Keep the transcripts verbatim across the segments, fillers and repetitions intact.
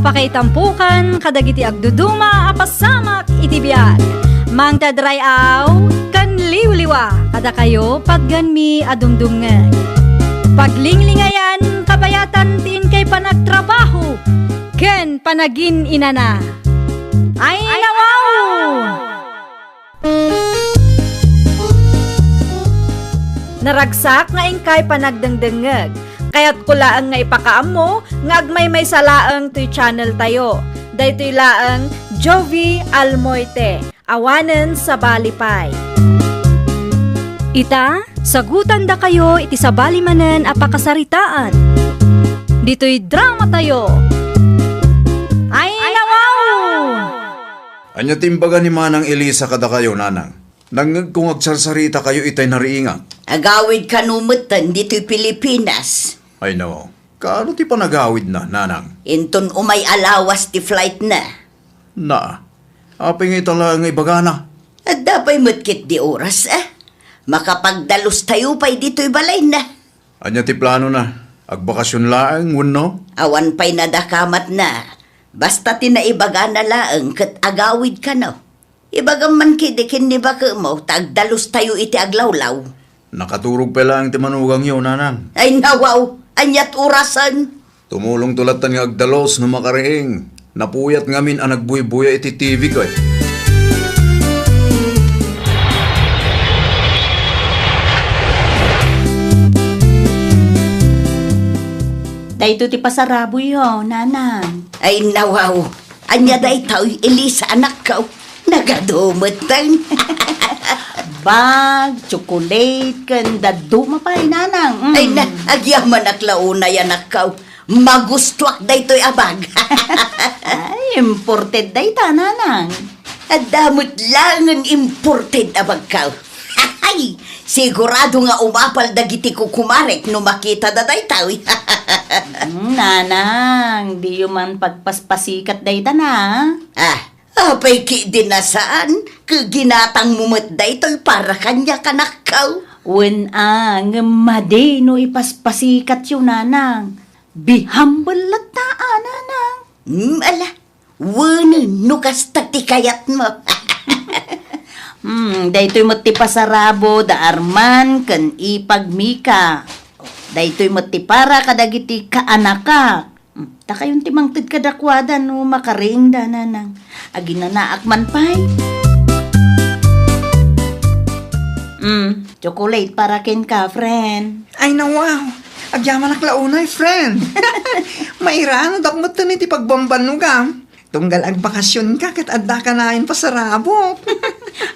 Pakaitampokan kadagiti agduduma a pasamak iti biag. Mangted ray-aw ken liwliwa kadakayo patgenmi a dumdumngeg. Paglinglingayan kabayatan ti inkay panagtrabaho ken panagin-inana. Ay, nawaw! Naragsak nga inkay panagdengdengngeg. Kayatko laeng nga ipakaammo nga agmaymaysa laeng toy channel tayo. Daytoy laeng Jovie Almoite, awanen sabali pay. Ita, sagutandakayo iti sabali manen a pakasaritaan. Ditoy drama tayo. Ay, nawaw! Ania ti imbaga ni Manang Elisa kadakayo, Nanang? Nangngegko nga agsarsarita kayo itay nariingak. Agawid kano metten ditoy Pilipinas. Ay no, kaano ti panagawidna, Nanang? Inton umay a lawas ti flightna. Na, apay nga ita laeng nga ibagana? Adda pay met ketdi oras, eh. Makapagdalos tayo pay ditoy balayna. Ania ti planona? Agbakasyon laeng wenno? Awan pay nadakamatna. Basta ti naibagana laeng ket agawid kano. Ibagam man ketdi ken ni bakemo ta agdalos tayo iti aglawlaw. Nakaturog pay laeng ti manugangyo, Nanang. Ay, nawaw! Aniat orasen? Tumulongto latta nga agdalos no makariing. Napuyat ngamin a nagbuybuya iti T V ko, eh. Daytoy ti pasaraboyo, Nanang. Ay, nawaw. Ania daytoy, Elisa, anakko? Nagadu metten. Bag, tsokolate, ken dadduma pay, Nanang. Mm. Ay na, agyamanak la unay, anakko. Magustuak daytoy a bag. Ay, imported dayta, Nanang. Adda met laengen imported a bagko. Ay, sigurado nga umapal dagiti kukumarek no makitada daytoy. Mm, Nanang, diyo man pagpaspasikat dayta na. Ah, apay ketdi a saan, ket ginatangmo met daytoy para kaniak, anakko. Wen a, ngem madi no ipaspasikatyo, Nanang. Be humble latta a, Nanang. Hmm, ala, wen no kasta ti kayatmo. Hmm, daytoy met ti pasarabo da Arman ken ipag Mika. Daytoy met ti para kadagiti kaanakak. Hmm, dakayon ti mangted kadakuada no makariingda, Nanang. Aginanaak man pay. Hmm, chocolate para kenka, friend. Ay, nawaw. Agyamanak la unay, friend. Mairanudak metten iti pagbambannogam. Tunggal agbakasionka ket adda kanayon pasarabok.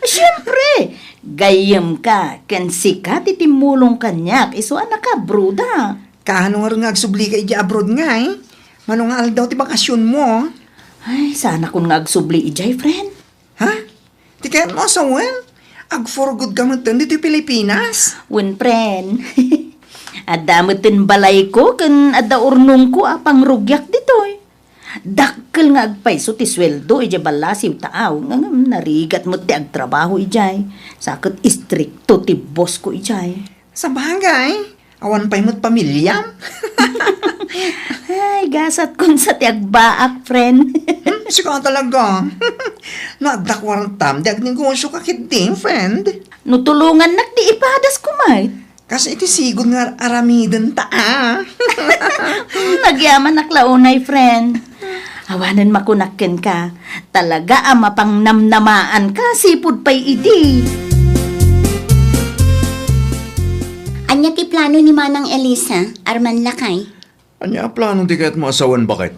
Siempre, gayyemka ken sika ti timmulong kaniak isu a nakaabroad. Kaano ngarud nga agsublika idiay abroad ngay? Mano nga aldaw ti bakasionmo? Ay, saanakon nga agsubli idiay, friend. Ha? Ti kayatmo a sawen? Ag-for good ka metten ditoy Pilipinas? Wen, friend. Adda metten balayko ken adda urnongko a pangrugiak ditoy. Dakkel nga agpayso ti sueldo idiay ballasiw taaw, ngem narigat met ti agtrabaho idiay. Sa ket istrikto ti boss ko idiay. Sabagay, awan pay met pamiliam. Ay, gasatkon sa ti agbaak, friend. Hmm, sika talaga. No adda kuartam, di agnegosioka ketdi, friend. No tulongannak, di ipadasko met. Kas iti sigud nga aramidenta, ah. Hmm, agyamanak la unay, friend. Awanen makunak kenka, talaga a mapangnamnamaanka, sipud pay idi. Ania ti plano ni Manang Elisa, Arman lakay? Ania a plano ti kayatmo a sawen, baket?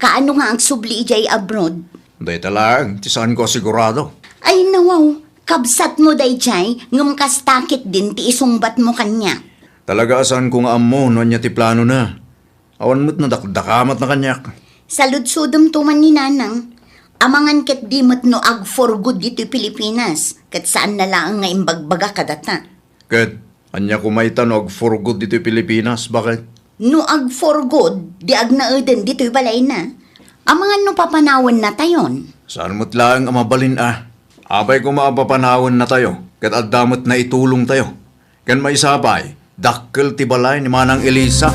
Kaano nga agsubli idiay abroad? Dayta laeng ti saanko a sigurado. Ay, nawaw, kabsatmo daydiay, ngem kasta ketdin ti isungbatmo kaniak. Talaga a saanko nga ammo no ania ti planona. Awan met nadakdakamatna kaniak. Saludsodemto man ni Nanang. Amangan ketdi met no ag-for good ditoy Pilipinas, ket saanna laeng nga imbagbaga kadata. Ket ania koma ita no ag-for good ditoy Pilipinas, baket? No ag-for good, di agnaeden ditoy balayna. Amangan no papanawennatayon. Saan met laeng a mabalin a. Apay koma a papanawennatayo, ket adda met naitulongtayo. Ken maysa pay, dakkel ti balay ni Manang Elisa.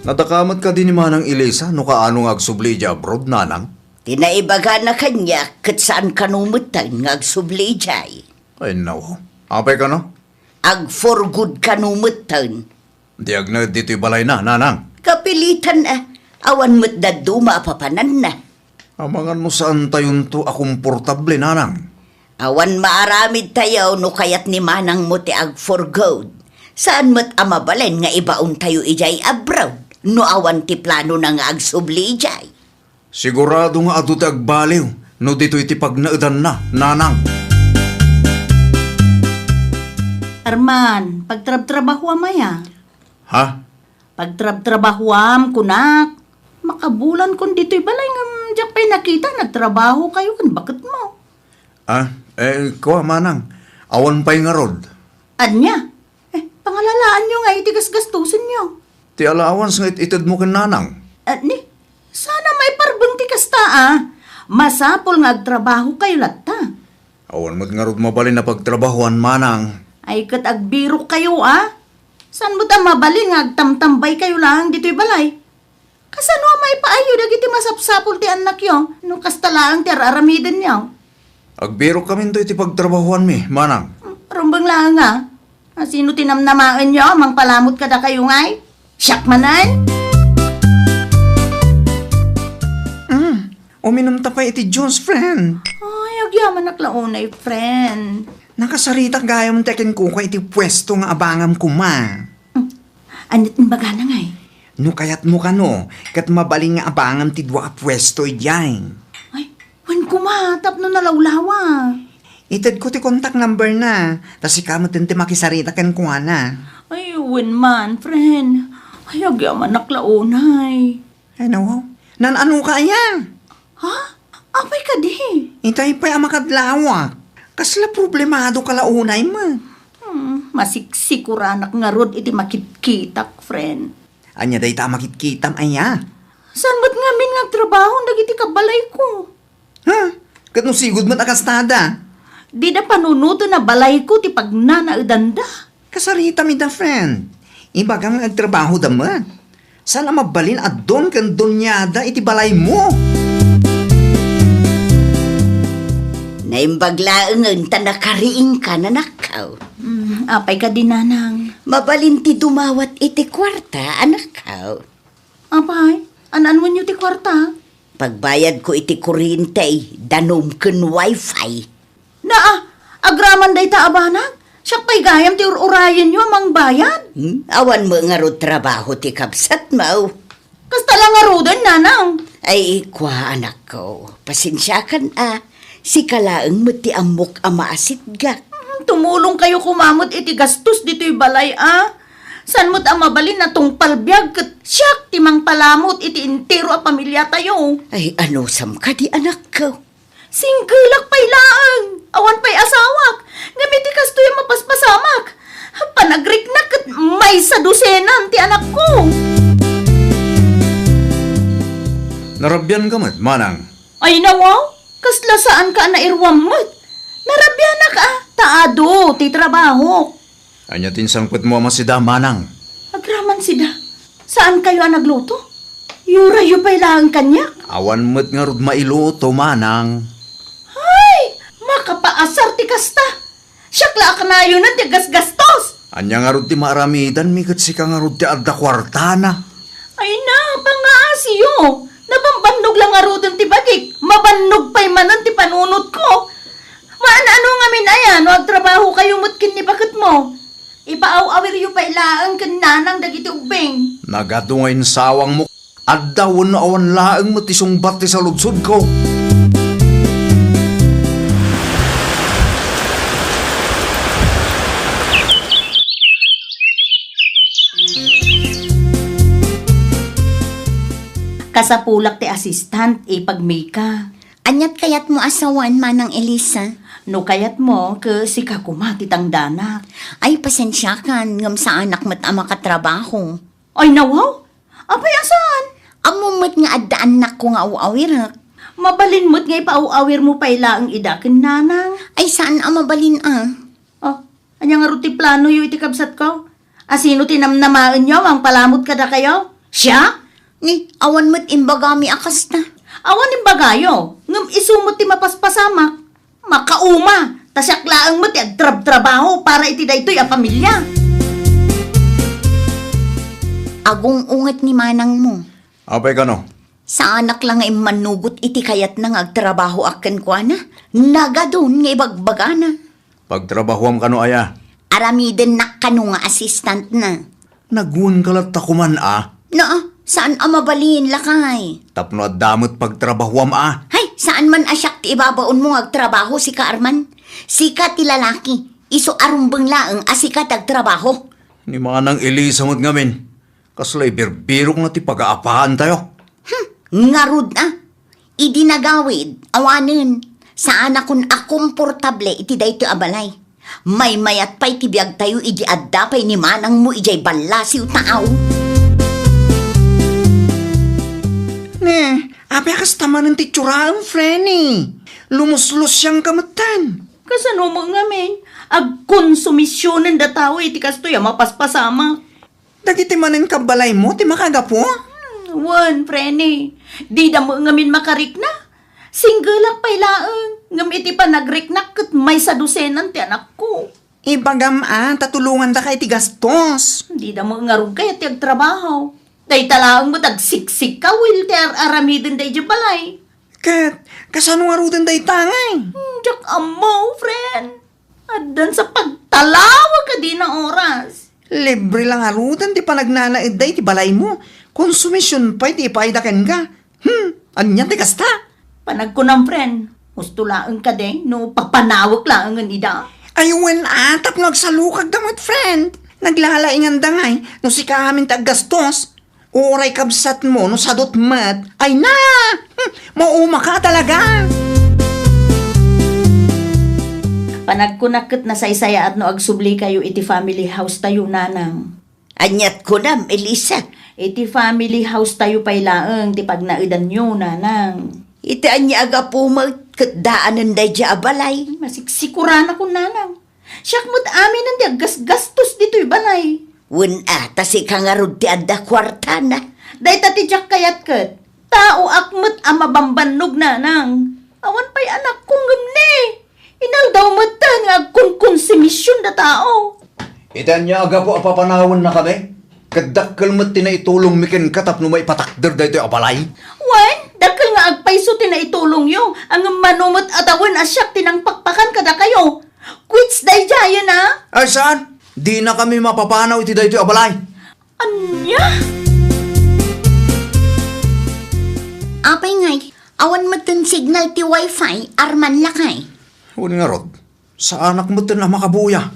Nadakamat kadi ni Manang Elisa no kaano nga agsubli idiay abroad, nanang? Ti naibagana kaniak ket saan kano metten nga agsubli idiay. Ay, naw. Apay kano? Ag-for good kano metten. Di agnaed ditoy balayna, nanang? Kapilitan a. Awan met dadduma a papananna. Amangan no saantayonto a komportable, nanang. Awan maaramidtayo no kayat ni manangmo ti ag-for good. Saan met a mabalin nga ibaontayo idiay abroad no awan ti planona nga agsubli idiay. Sigurado nga adu ti agbaliw no ditoy ti pagnaedanna, nanang. Arman, pagtrabtrabahuam aya? Ha? Pagtrabtrabahuam, kunak. Makabulankon ditoy balay ngem diak pay nakita nagtrabahokayo ken baketmo. Ah, eh, kua, manang. Awan pay ngarud. Ania? Eh, pangalalaanyo nga iti gasgastosenyo. Ti allowance nga it-itedmo ken nanang. Ania? Sana maiparbeng ti kasta, a. Masapul nga agtrabahokayo latta. Awan met ngarud mabalin a pagtrabahoan, manang. Ay, ket agbirokkayo, a. Saan met a mabalin nga agtamtambaykayo laeng ditoy balay? Kasano a maipaayyo dagiti masapsapul ti annakyo no kasta laeng ti ar-aramidenyo? Agbirokkaminto iti pagtrabahoanmi, manang. Rumbeng laeng, a. Asino ti namnamaenyo a mangpalamut kadakayo ngay? Siak manen? Mm, uminumta pay iti juice, friend. Ay, agyamanak la unay, friend. Nakasaritak gayam ti akin kuko iti puesto nga abangam koma. Mm. Ania't imbagana ngay? No kayatmo kano, ket mabalin nga abangam ti dua a puesto idiay. Ay, wen koma, tapno nalawlawa. Itedko ti contact number na, ta sika metten ti makisarita kenkuana. Ay, wen man, friend. Ay, agyamanak la unay. Ay, nawaw. Nan-ano ka aya? Ha? Apay kadi? Itay pay a makadlawak. Kasla problemado ka la unay met. Hmm, masiksikoranak ngarud iti makitkitak, friend. Ania dayta a makitkitam aya? Saan met ngamin nga agtrabaho dagiti kabalayko? Ha? Ket no sigud met a kastada? Dida panunoten a balayko ti pagnanaedanda. Kasaritam ida, friend. Ibagam nga agtrabahoda met. Saan a mabalin a don ken doniada iti balaymo? Naimbag laengen ta nakariingka, anakko. Mm, apay kadi, nanang? Mabalin ti dumawat iti kuarta, anakko. Apay, an-anwenyo ti kuarta? Pagbayadko iti kuryente, danum ken wifi. Naa, agraman dayta a banag? Siak pay gayam ti ur-urayenyo a mangbayad? Hmm? Awan met ngarud trabaho ti kabsatmo? Kasta la ngaruden, nanang. Ay, kua, anakko. Pasensiakan a. Sika laeng met ti ammok a maasitgak. Hmm, tumulongkayo koma met iti gastos ditoy balay a. Saan met a mabalin a tungpal biag ket siak ti mangpalamut iti entero a pamiliatayo? Ay, anusam kadi, anakko? Singgelak pay laeng, awan pay asawak, ngem iti kastoy a mapaspasamak, panagriknak ket maysa dosenan ti anakko. Narabian ka met, manang? Ay, nawaw, kasla saan ka a nairuam met. Narabianak a, ta adu ti trabahok. Ania ti insangpetmo a masida, manang? Agraman sida. Saankayo a nagluto? Yurayyo pay laeng kaniak. Awan met ngarud mailuto, manang. Ay! Makapaasar ti kasta! Siak la a kanayonen ti gasgastos! Ania ngarud ti maaramidanmi ket sika ngarud ti adda kuartana? Ay na, pangaasiyo! Nabambannog la ngaruden ti bagik, mabannog pay manen ti panunotko. Maan-ano ngamin aya no agtrabahokayo met ken ni baketmo? Ipaaw-awiryo pay laeng ken nanang dagiti ubbing. Nagadu nga insawangmo. Adda wenno awan laeng met ti sungbat ti saludsodko. Kasapulak ti assistant, ipagmika. Ania't kayatmo a sawen, Manang Elisa? No kayatmo, ket sika koma ti tangdanak. Ay, pasensiakan, ngem saanak met a makatrabaho. Ay, nawaw? Apay a saan? Ammom met nga adda annakko nga aw-awirek. Mabalin met nga ipaaw-awirmo pay laeng ida ken nanang. Ay, saan a mabalin a. Oh, ania ngarud ti planoyo iti kabsatko? Asino ti namnamaenyo a mangpalamut kadakayo? Siya? Ni, awan met imbagami a kasta. Awan imbagayo, ngem isu met ti mapaspasamak. Makauma, ta siak laeng met ti agtrabtrabaho para iti daytoy a pamilia. Agung-unget ni manangmo. Apay kano? Saanak la nga immanugot iti kayatna nga agtrabahoak kenkuana. Nagadun nga ibagbagana. Pagtrabahoam kano aya? Aramidennak kano nga assistantna. Nagunka latta koman a. Naa, saan a mabalin, lakay? Tapno adda met pagtrabahoam a. Hay, saan man a siak ti ibabaonmo nga agtrabaho, sika, Arman? Sika ti lalaki, isu a rumbeng laeng a sika ti agtrabaho. Ni Manang Elisa met ngamin, kasla ibirbirokna ti pagaapaantayo. Hmm, ngarud a. Idi nagawid, awanen, saanakon a komportable iti daytoy a balay. Maymayat pay ti biagtayo idi adda pay ni manangmo idiay ballasiw taaw. Ne, apay a kasta manen ti itsuram, Frenny? Lumuslusiangka metten. Kasano met ngamin? Agkonsumisionen dataw iti kastoy a mapaspasamak. Dagiti manen kabbalaymo ti makagapu? Hmm, wen, Frenny. Dida met ngamin makarikna. Singgelak pay laeng, ngem iti panagriknak ket maysa dosenan ti anakko. Ibagam a, ta tulongandaka iti gastos. Dida met ngarud kayat ti agtrabaho. Dayta laeng met agsiksik kawil ti ar-aramiden daydiay balay. Ket, kasano ngaruden dayta ngay? Hmm, diak ammo, friend. Addan sa pagtalawag a dina oras. Libre la ngaruden ti panagnanaedda iti balaymo. Konsumision pay ti ipaayda kenka. Hmm, ania ti kasta? Panagkunam, friend. Husto laeng kadi no papanawek laengen ida? Ay, wen a, tapno agsalukagda met, friend. Naglalainganda ngay no sika amin ti aggastos. Uray kabsatmo no sadot met. Ay na! Hmm, maumaka talaga! Panagkunak ket nasaysayaat no agsublikayo iti family house tayo, nanang. Aniat kunam, Elisa? Iti family house tayo pay laeng ti pagnaedanyo, nanang. Iti ania a gapu met ket daanen daydiay a balay? Masiksikuranakon, nanang. Siak met aminen ti aggasgastos ditoy balay. Wen a, ta sika ngarud ti adda kuartana. Dayta ti diak kayat ket. Taoak met a mabambannog, nanang. Awan pay anakko ngem ni. Inaldaw metten nga agkonkonsumision da tao. Iti ania a gapu a papanawennakami? Ket dakkel met ti naitulongmi kenka tapno maipatakder daytoy a balay. Wen, dakkel nga agpayso ti naitulongyo, ngem mano met a tawen a siak ti nangpakpakan kadakayo. Quits daydiayen a? Ay, saan? Dinakami mapapanaw iti daytoy a balay. Ania? Apay ngay, awan metten signal ti wifi, Arman, lakay? Wen ngarud, saanak metten a makabuya.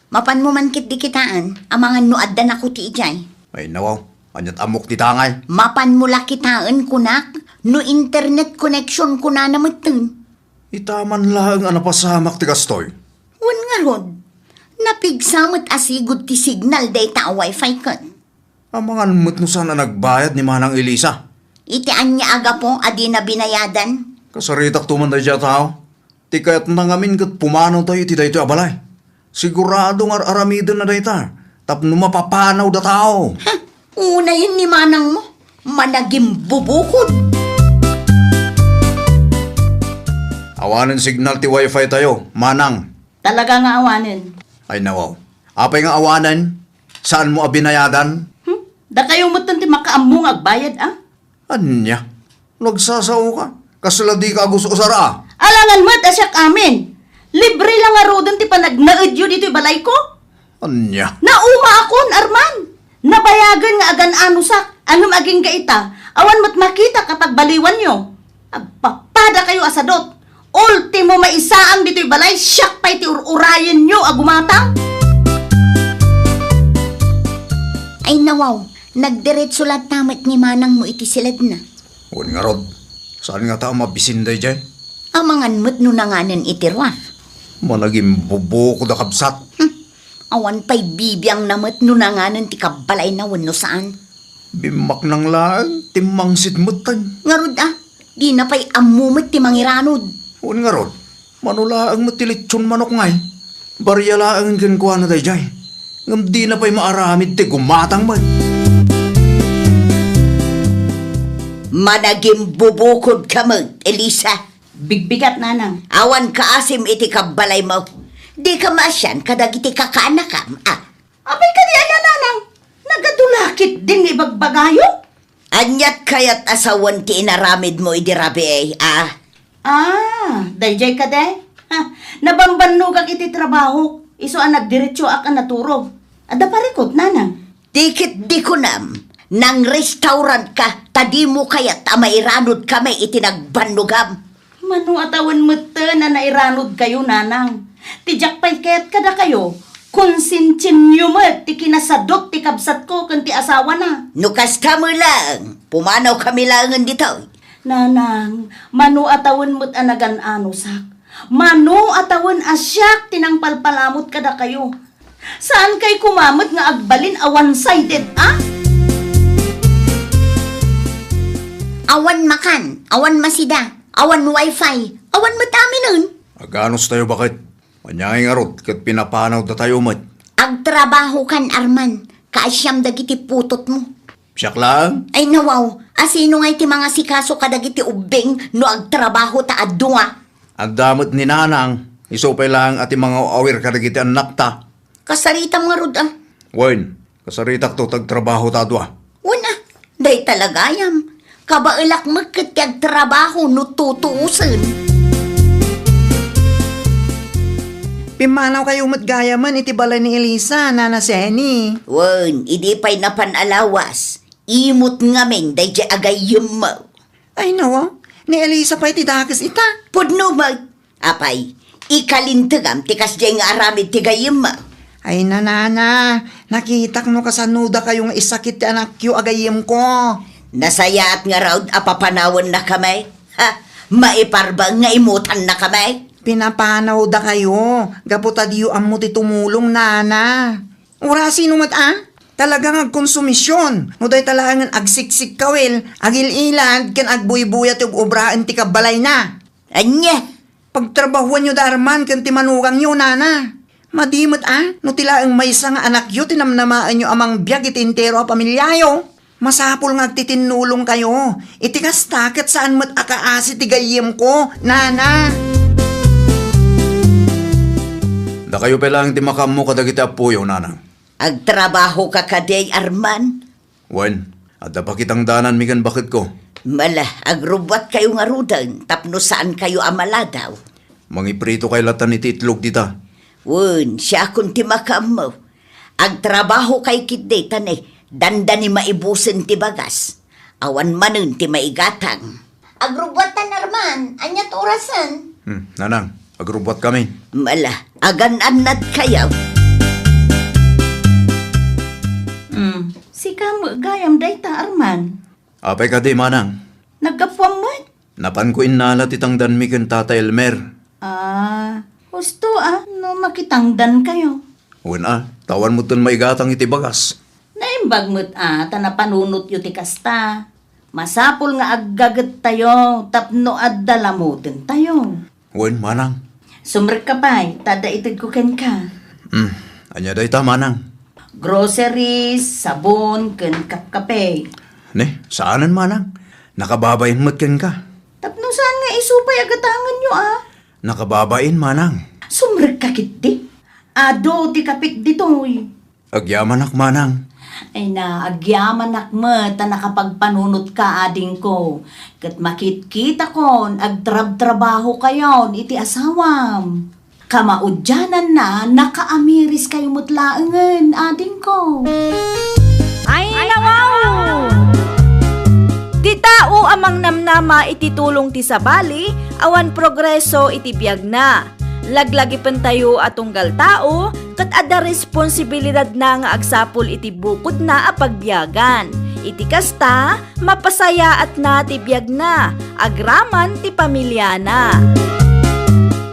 Mapanmo man ketdi kitaen, amangan no adda nakuti idiay. Ay, nawaw, aniat ammok ti tangay? Mapanmo la kitaen, kunak, no internet connection kunana metten. Ita man laeng a napasamak ti kastoy. Wen ngarud, napigsa met a sigud ti signal dayta a wifi ket. Amangan met no saan a nagbayad ni Manang Elisa. Iti ania a gapu a dina binayadan? Kasaritakto man daydiay a tao. Ti kayatna ngamin ket pumanawtayo iti daytoy a balay. Sigurado nga ar-aramidenna dayta tapno mapapanawda tao. Ha? Unayen ni manangmo. Managimbubukod. Awanen signal ti wifi tayo, manang. Talaga nga awanen. Ay, nawaw. Apay nga awanen? Saanmo a binayadan? Hmm? Dakayo metten ti makaammo nga agbayad, a? Ania? No agsasaoka, kasla dika agus-usar a? Alangan met a siak amin. Libre la ngaruden ti panagnaedyo ditoy balayko. Ania? Naumaakon, Arman. Nabayagen nga agan-anosak, ngem agingga ita, awan met makitak a pagbaliwanyo. Agpapadakayo a sadot. Ultimo, maisaang ditoy balay, siak pay ti ur-urayenyo a gumatang. Ay, nawaw, nagdiretso latta met ni manangmo iti siledna. Wen ngarud, saan ngata a mabisin daydiay? Amangan met no nanganen iti ruar. Managimbubukod a kabsat. Hmm. Awan pay bibiangna met no nanganen ti kabbalayna wenno saan. Bimmaknang laeng, timmangsit metten. Ngarud a, dina pay ammo met ti mangiranod. Wen ngarud, mano laeng met ti litson manok ngay. Baria laeng kenkuana daydiay. Ngem dina pay maaramid ti gumatang met. Managimbubukodka met, Elisa. Bigbigat, Nanang. Awan kaasim iti kabbalaymo. Dika maasian kadagiti kakaanakam, a? Apay kadi aya, Nanang? Nagadu la ketdin nga ibagbagayo? Aniat kayat a sawen ti inaramidmo idi rabii, a? Ah, daydiay kadi? Ha, nabambannogak iti trabahok, isu a nagdiretsoak a naturog. Adda parikut, Nanang? Ti ketdi kunam, nang-restaurantka ta dimo kayat a mairanudkami iti nagbannogam. Mano a tawen metten a nairanudkayo, Nanang? Ti diak pay ket kadakayo, konsensienyo met ti kinasadut ti kabsatko ken ti asawana. No kasta met laeng, pumanawkami laengen ditoy. Nanang, mano a tawen met a nagan-anosak? Mano a tawen a siak ti nangpalpalamut kadakayo? Saankay koma met nga agbalin a one-sided, a? Awan makan, awan masida, awan wifi, awan met aminen. Aganustayo baket? Ania ngay ngarud ket pinapanawdatayo met? Agtrabahokan, Arman, kaasiam dagiti putotmo. Siak laeng? Ay, nawaw, a sino ngay ti mangasikaso kadagiti ubbing no agtrabaho ta a dua? Adda met ni Nanang, isu pay laeng a ti mangaw-awir kadagiti annakta. Kasaritam ngarud, a? Wen, kasaritakto ta agtrabaho ta a dua. Wen, a, dayta la gayam. Kabaelak met ket ti agtrabaho no tutuosen. Pimmanawkayo met gayamen iti balay ni Elisa, Nana Seni. Wen, idi pay napan a lawas, imut ngamin daydiay a gayyemmo. Ay, nawa, ni Elisa pay ti dakes ita. Pudno met. Apay, ikalintegam ti kasdiay nga aramid ti gayyemmo. Ay, Nanang, nakitak no kasano dakayo nga isakit ti anakyo a gayyemko. Nasayaat ngarud a papanawennakami. Ha, maiparbeng nga imutannakami. Pinapanawdakayo, gapu ta diyo ammo ti tumulong, Nana. Urasino met a? Talaga nga agkonsumision, no dayta laengen agsiksikkawil, agil-ilad, ken agbuybuya ti ug-obraen ti kabbalayna. Ania? Pagtrabahoanyo da Arman ken ti manugangyo, Nana. Madi met a, no ti laeng maysa nga anakyo ti namnamaenyo a mangbiag iti entero a pamiliayo. Masapul nga agtitinnulongkayo. Iti kasta, ket saan met a kaasi ti gayyemko, Nana. Dakayo pay laeng ti makaammo kadagiti appoyo, Nana. Agtrabahoka kadi, Arman? Wen, adda pakitangdananmi ken baketko. Mala, agrubbuatkayo ngaruden tapno saankayo a maladaw. Mangipritokay latan iti itlog dita. Wen, siakon ti makaammo. Agtrabahokay ketdi ta ne, dandani maibusen ti bagas. Awan manen ti maigatang. Agrubbuatan, Arman. Aniat orasen? Hmm, Nanang, agrubbuatkamin. Mala, agan-annadkayo. Hmm, sika met gayam dayta, Arman. Apay kadi, Manang? Naggapuam met? Napanko innala ti tangdanmi ken Tata Elmer. Ah, husto a, no makitangdankayo. Wen a, ta awan metten maigatang iti bagas. Naimbag met a, ta napanunotyo ti kasta. Masapul nga aggagettayo tapno adda lamutentayo. Wen, Manang. Sumrekka pay, ta adda itedko kenka. Hmm, ania dayta, Manang? Groceries, sabon, ken kapkape. Ne, saanen, Manang. Nakababain met kenka. Tapno saan nga isu pay a gatangenyo a? Nakababain, Manang. Sumrekka ketdi. Adu ti kapek ditoy. Agyamanak, Manang. Ay na, agyamanak met ta nakapagpanunotka, adingko. Ket makitkitakon, agtrabtrabahokayon iti asawam. Kamaudiananna, nakaamiriskayo met laengen, adingko. Ay, nawaw! Ti tao a mangnamnama iti tulong ti sabali, awan progreso iti biagna. Laglagipentayo a tunggal tao, ket adda responsibilidadna nga agsapul iti bukodna a pagbiagan. Iti kasta, mapasayaatna ti biagna, agraman ti pamiliana.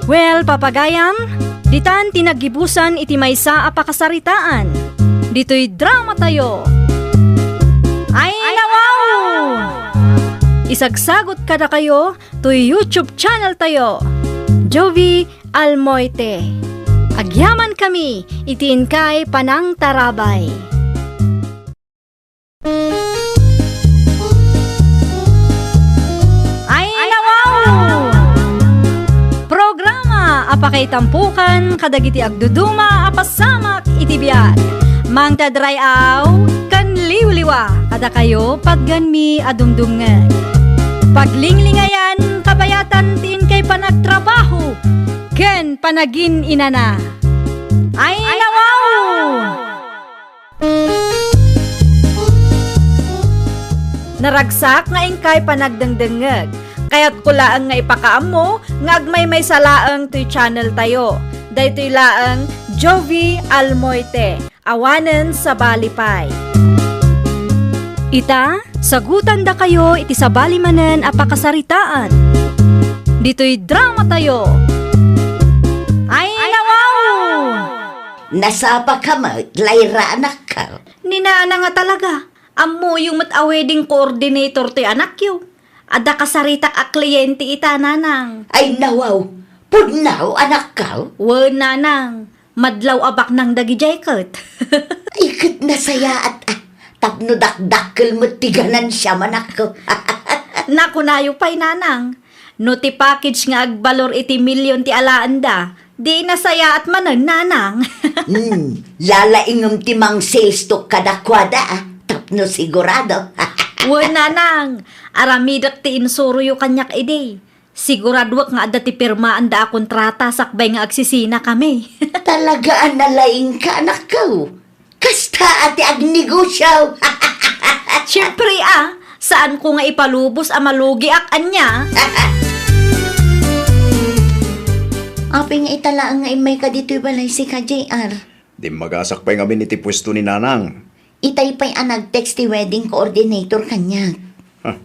Well, papagayam, ditan ti naggibusan iti maysa a pakasaritaan. Ditoy dramatayo. Ay, nawaw! Isagsagot kadakayo toy YouTube channel tayo, Jovie Almoite. Agyamankami iti inkay panangtarabay. Pakaitampokan kadagiti agduduma a pasamak iti biag. Mangted ray-aw ken liwliwa kadakayo patganmi a dumdumngeg. Paglinglingayan, kabayatan ti inkay panagtrabaho ken panagin-inana. Ay, nawaw! Naragsak nga inkay panagdengdengngeg. Kayatko laeng nga ipakaammo nga agmaymaysa laeng toy channel tayo. Daytoy laeng Jovie Almoite, awanen sabali pay. Ita, sagutandakayo iti sabali manen a pakasaritaan. Ditoy drama tayo. Ay, nawaw! Nasapaka met, Lyra, anakko. Ni Nanang a talaga, ammoyo met a wedding coordinator toy anakyo. Adda kasaritak a kliyente ita, Nanang. Ay, nawaw. Pudno, anakko? Wen, Nanang. Madlaw a baknang dagidiay ket. Ay, ket nasayaat, a. Tapno dakdakkel met ti ganansiam, anakko. Nakunayo pay, Nanang. No ti package nga agbalor iti milyon ti alaenda, di nasayaat manen, Nanang. Hmm, lalaingem ti mang-sales talk kadakuada, a, tapno sigurado. Wen, Nanang, aramidek ti insuroyo kaniak idi. Siguraduek nga adda ti pirmaanda a kontrata sakbay nga agsisinakami. Talaga a nalaingka, anakko. Kasta a ti agnegosio. Siempre, a, saanko nga ipalubos a malugiak ania. Apay nga ita laeng nga immayka ditoy balay sika, J R? Dimmagasak pay ngamin iti puesto ni Nanang. Itay pay a nag-text ti wedding coordinator kaniak. Ha?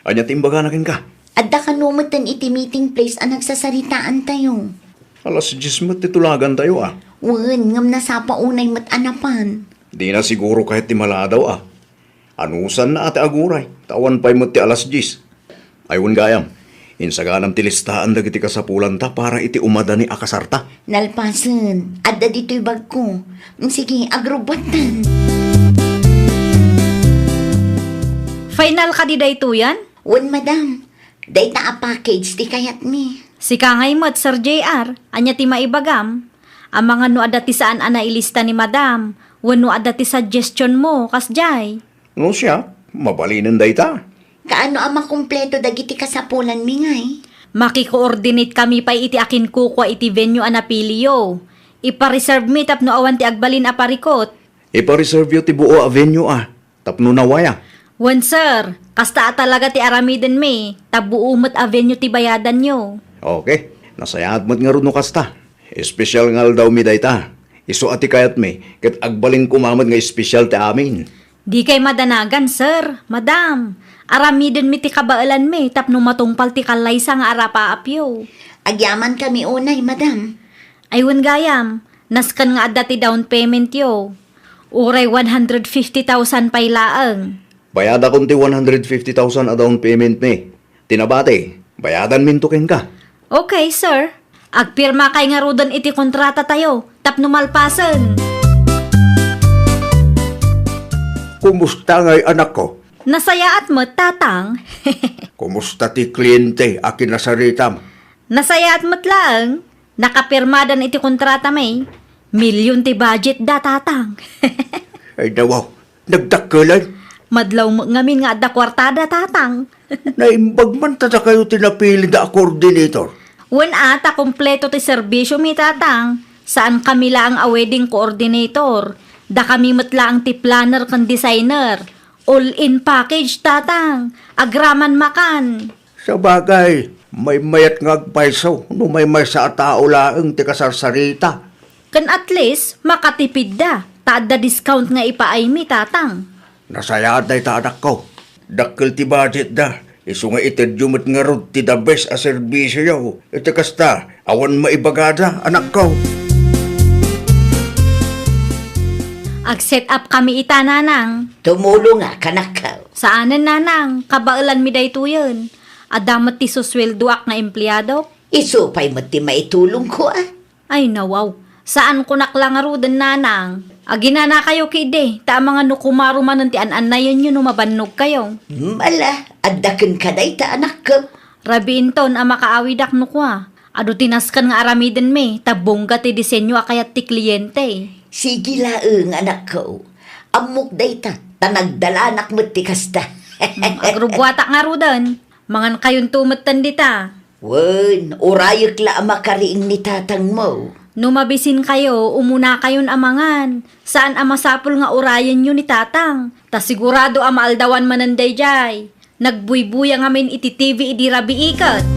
Ania ti imbagana kenka? Adda kano metten iti meeting place a nagsasaritaantayo. Alas dies met ti tulagantayo, a. Wen, ngem nasapa unay met a napan. Dina siguro kayat ti maladaw, a. Anusanna a ti aguray, ta awan pay met ti alas dies. Ay, wen gayam, insaganam ti listaan dagiti kasapulanta para iti umadani a kasarta. Nalpasen, adda ditoy bagko. Mm, sige, agrubbuatan. Final kadi daytoyen? Wen, madam. Dayta a package ti kayatmi. Sika ngay met, Sir J R, ania ti maibagam? Amangan no adda ti saan a nailista ni madam, wenno adda ti suggestion mo, kasdiay? No siak, mabalinen dayta. Kaano a makumpleto dagiti kasapulanmi ngay? Makikoordinate kami pay iti akinkukua iti venue a napiliyo. Ipareserve mi tapno awan ti agbalin a parikot. Ipareserve yo ti buo a venue a, tapno nawaya. Wen, sir, kasta a talaga ti aramidenmi, ta buo met a venue ti bayadanyo. Okay, nasayaat met ngarud no kasta. Espesyal nga aldawmi dayta. Isu a ti kayatmi, ket agbalin koma met nga espesyal ti amin. Dikay madanagan, sir, madam. Aramidenmi ti kabaelanmi tapno matungpal ti kallaysa nga arapaapyo. Agyamankami unay, madam. Ay wen gayam, nasken nga adda ti down paymentyo. Uray one hundred fifty thousand pay laeng. Bayadakon ti one hundred fifty thousand a down paymentmi. Ti nabati, bayadanminto kenka. Okay, sir. Agpirmakay ngaruden iti kontratatayo tapno malpasen. Kumusta ngay, anakko? Nasayaat met, tatang. Kumusta ti kliyente a kinasaritam? Nasayaat met laeng. Nakapirmadan iti kontratami. Milyon ti budgetda, tatang. Ay, nawaw. Nagdakkelan? Madlaw met ngamin nga adda kuartada, tatang. Naimbag man ta dakayo ti napilida a coordinator. Wen a, ta kompleto ti serbisiomi, tatang. Saankami laeng a wedding coordinator. Dakami met laeng ti planner ken designer. All-in package, tatang. Agraman makan. Sabagay, maymayat nga agpayso no maymaysa a tao laeng ti kasarsarita. Ken at least, makatipidda, ta adda discount nga ipaaymi, tatang. Nasayaat dayta, anakko. Dakkel ti budgetda, isu nga itedyo met ngarud ti the best a serbisioyo. Iti kasta, awan maibagada, anakko. Ag-set up kami ita, nanang. Tumulongak, anakko. Saanen, nanang, kabaelanmi daytoyen. Adda met ti susweldoak nga empleadok. Isu pay met ti maitulongko, a. Ay, nawaw. Saankonak la ngaruden, nanang. Aginanakayo ketdi, ta amangan no kumaro manen ti an-annayenyo no mabannogkayo. Mala, adda kenka dayta, anakko. Rabiinton a makaawidak no kua. Adu ti nasken nga aramidenmi, ta bungga ti disenyo a kayat ti kliente. Sige laeng, anakko. Ammok dayta, ta nagdalanak met ti kasta. Hmm, agrubbuatak ngaruden. Mangankayonto metten dita. Wen, urayek la a makariing ni tatangmo. No mabisinkayo, umunakayon a mangan. Saan a masapul nga urayenyo ni tatang. Ta sigurado a maaldawan manen daydiay. Nagbuybuya ngamin iti T V idi rabii ket.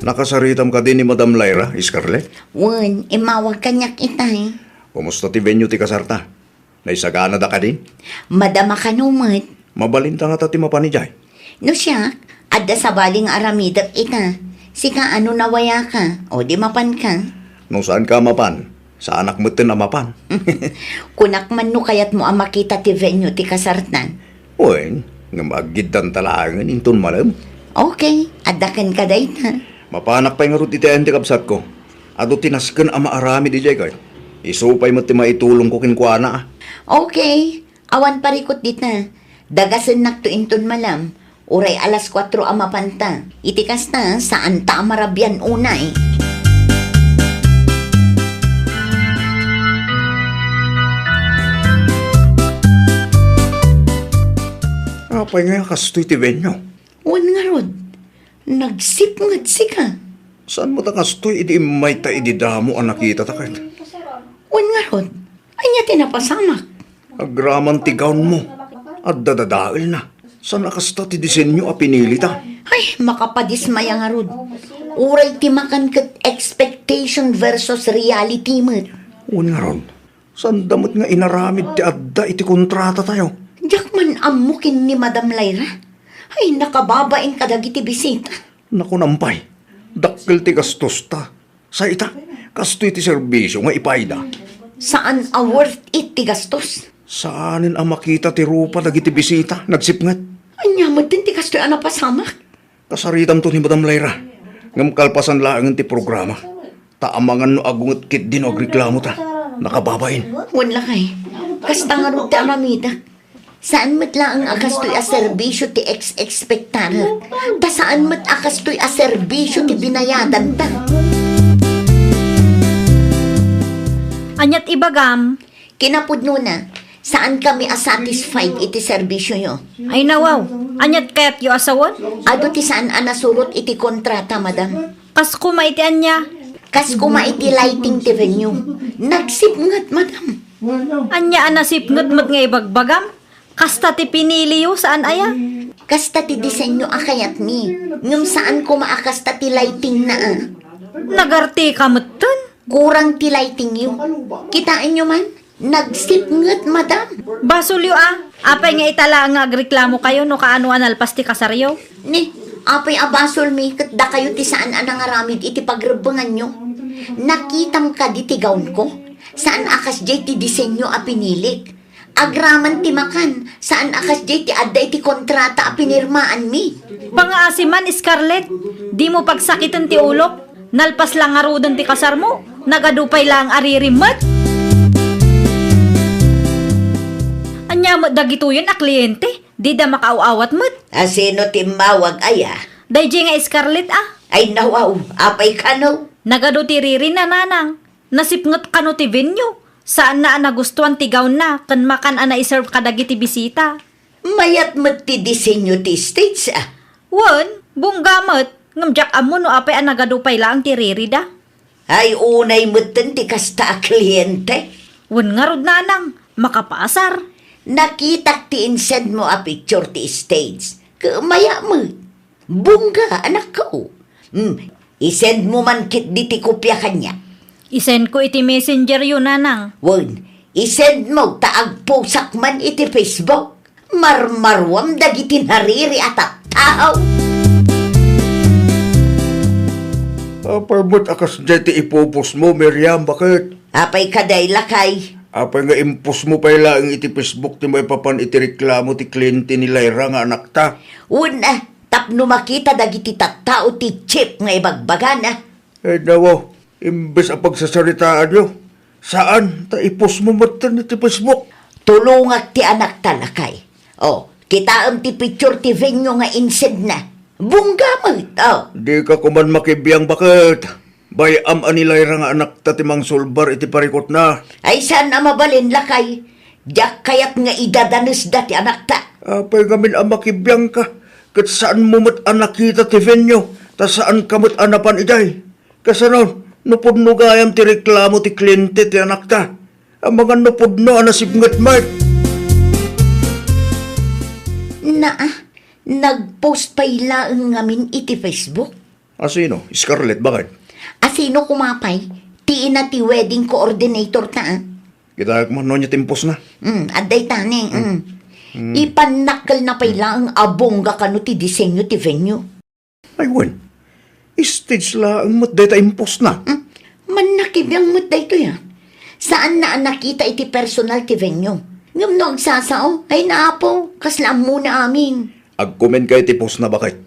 Nakasaritam kadi ni Madam Lyra, Scarlett? Wen, immawag kaniak itay. Kumusta ti venue ti kasarta? Naisaganada kadi? Madama kano met. Mabalinta ngata ti mapan idiay? No siak, adda sabali nga aramidek ita. Sika, ano nawayaka? O di mapanka? No saanka a mapan, saanak metten a mapan. Kunak man no kayatmo a makita ti venue ti kasartan. Wen, ngem aggiddanta laengen inton malem. Okay, adda kenka dayta. Mapanak pay ngarud iti ayan ti kabsatko. Adu ti nasken a maaramid idiay ket isu pay met ti maitulongko kenkuana. Okay, awan parikut dita. Dagasennakto inton malem. Uray alas kuatro a mapanta. Iti kasta, saanta a marabian unay. Apay nga kastoy ti venue? Wen ngarud, nagsipnget sika. Saan met a kastoy idi immayta idi damo a nakitata ket? Wen ngarud, ania ti napasamak? Agraman ti gownmo. Adda dadaelna. Saan a kasta ti disenyo a pinilita? Ay, makapadismaya ngarud. Uray ti makan ket expectation versus reality met. Wen ngarud, saanda met nga inaramid ti adda iti kontratatayo. Diak man ammo ken ni Madam Lyra. Ay, nakababain kadagiti bisita. Nakunam pay, dakkel ti gastosta. Sa ita, kastoy ti serbisio nga ipaayda. Saan a worth it ti gastos. Saanen a makita ti rupa dagiti bisita, nagsipnget. Ania metten ti kastoy a napasamak? Kasaritamto ni Madam Lyra, ngem kalpasan laengen ti programa. Ta amangan no agunget ketdi no agreklamo ta. Nakababain. Wen lakay, kasta ngarud ti aramidek. Saan met laeng a kastoy a serbisio ti ex-expectarek. Ta saan met a kastoy a serbisio ti binayadanta. Aniat ibagam? Kinapudnona, saankami a satisfied iti serbisioyo. Ay, nawaw. Aniat kayatyo a sawen? Adu ti saan a nasurot iti kontrata, madam. Kas koma iti ania? Kas koma iti lighting ti venue. Nagsipnget, madam. Ania a nasipnget met nga ibagbagam? Kasta ti piniliyo, saan aya? Kasta ti disenyo a kayatmi, ngem saan koma a kasta ti lightingna a. Nagartika metten? Kurang ti lightingyo. Kitaenyo man? Nagsipnget, madam. Basolyo a. Apay nga ita laeng nga agreklamokayo no kaano a nalpas ti kasaryo? Ni, apay a basolmi ket dakayo ti saan a nangaramid iti pagrebbenganyo? Nakitam kadi ti gownko? Saan a kasdiay ti disenyo a pinilik. Agraman ti makan, saan a kasdiay ti adda iti kontrata a pinirmaanmi. Pangaasi man, Scarlett, dimo pagsakiten ti ulok. Nalpas la ngaruden ti kasarmo, nagadu pay laeng a ririmmet. Ania met dagitoyen a kliente? Dida makaaw-awat met. A sino ti immawag aya? Daydiay nga Scarlett a. Ay, nawaw, apay kano? Nagadu ti ririna, nanang. Nasipnget kano ti venue? Saanna a nagustuan ti gownna ken makan a naiserve kadagiti bisita. Mayat met ti disenyo ti stage a. Wen, bungga met, ngem diak ammo no apay a nagadu pay laeng ti ririda. Ay, unay metten ti kasta a kliente. Wen ngarud, nanang, makapaasar. Nakitak ti insendmo a picture ti stage. Ket mayat met. Bungga, anakko. Hmm, isendmo man ketdi ti kopia kaniak. Isendko iti messenger yo, nanang. Wen, isendmo ta agposak man iti Facebook. Marmaruam dagiti nariri a tattao. Apay met a kasdiay ti ipupostmo, Miriam, baket? Apay kadi, lakay? Apay nga impostmo pay laeng iti Facebook ti maipapan iti reklamo ti kliente ni Lyra nga anakta? Wen a, tapno makita dagiti tattao ti cheap nga ibagbagana. Ay, dawa, imbes a pagsasaritaanyo, saan ta ipostmo metten iti Facebook. Tulongak ti anakta, lakay. O, kitaem ti picture ti venue nga insendna. Bungga met, oh. Dika koman makibiang, baket. Bay-am a ni Lyra nga anakta ti mangsulbar iti parikutna. Ay, saan a mabalin, lakay. Diak kayat nga idadanesda ti anakta. Apay ngamin a makibiangka, ket saanmo met a nakita ti venue, ta saanka met a napan idiay. Kasano, no pudno gayam ti reklamo ti kliente ti anakta? Amangan no pudno a nasipnget met. Naa, nag-post pay laeng ngamin iti Facebook. Asino? Scarlett, baket? Asino koma pay? Ti ina ti wedding coordinator ta, ah. Kitaek man no ania ti impostna. Mm, adda itani, mm. Mm. Ipannakkelna pay laeng a bongga kano ti disenyo ti venue. Ay, wen. Stage laeng met dayta impostna. Mm. Mannakibiang met daytoy, ah. Saanna a nakita iti personal ti venue. Ngem no agsasao, ay naapo, kasla ammona amin. Agkomenka iti postna, baket.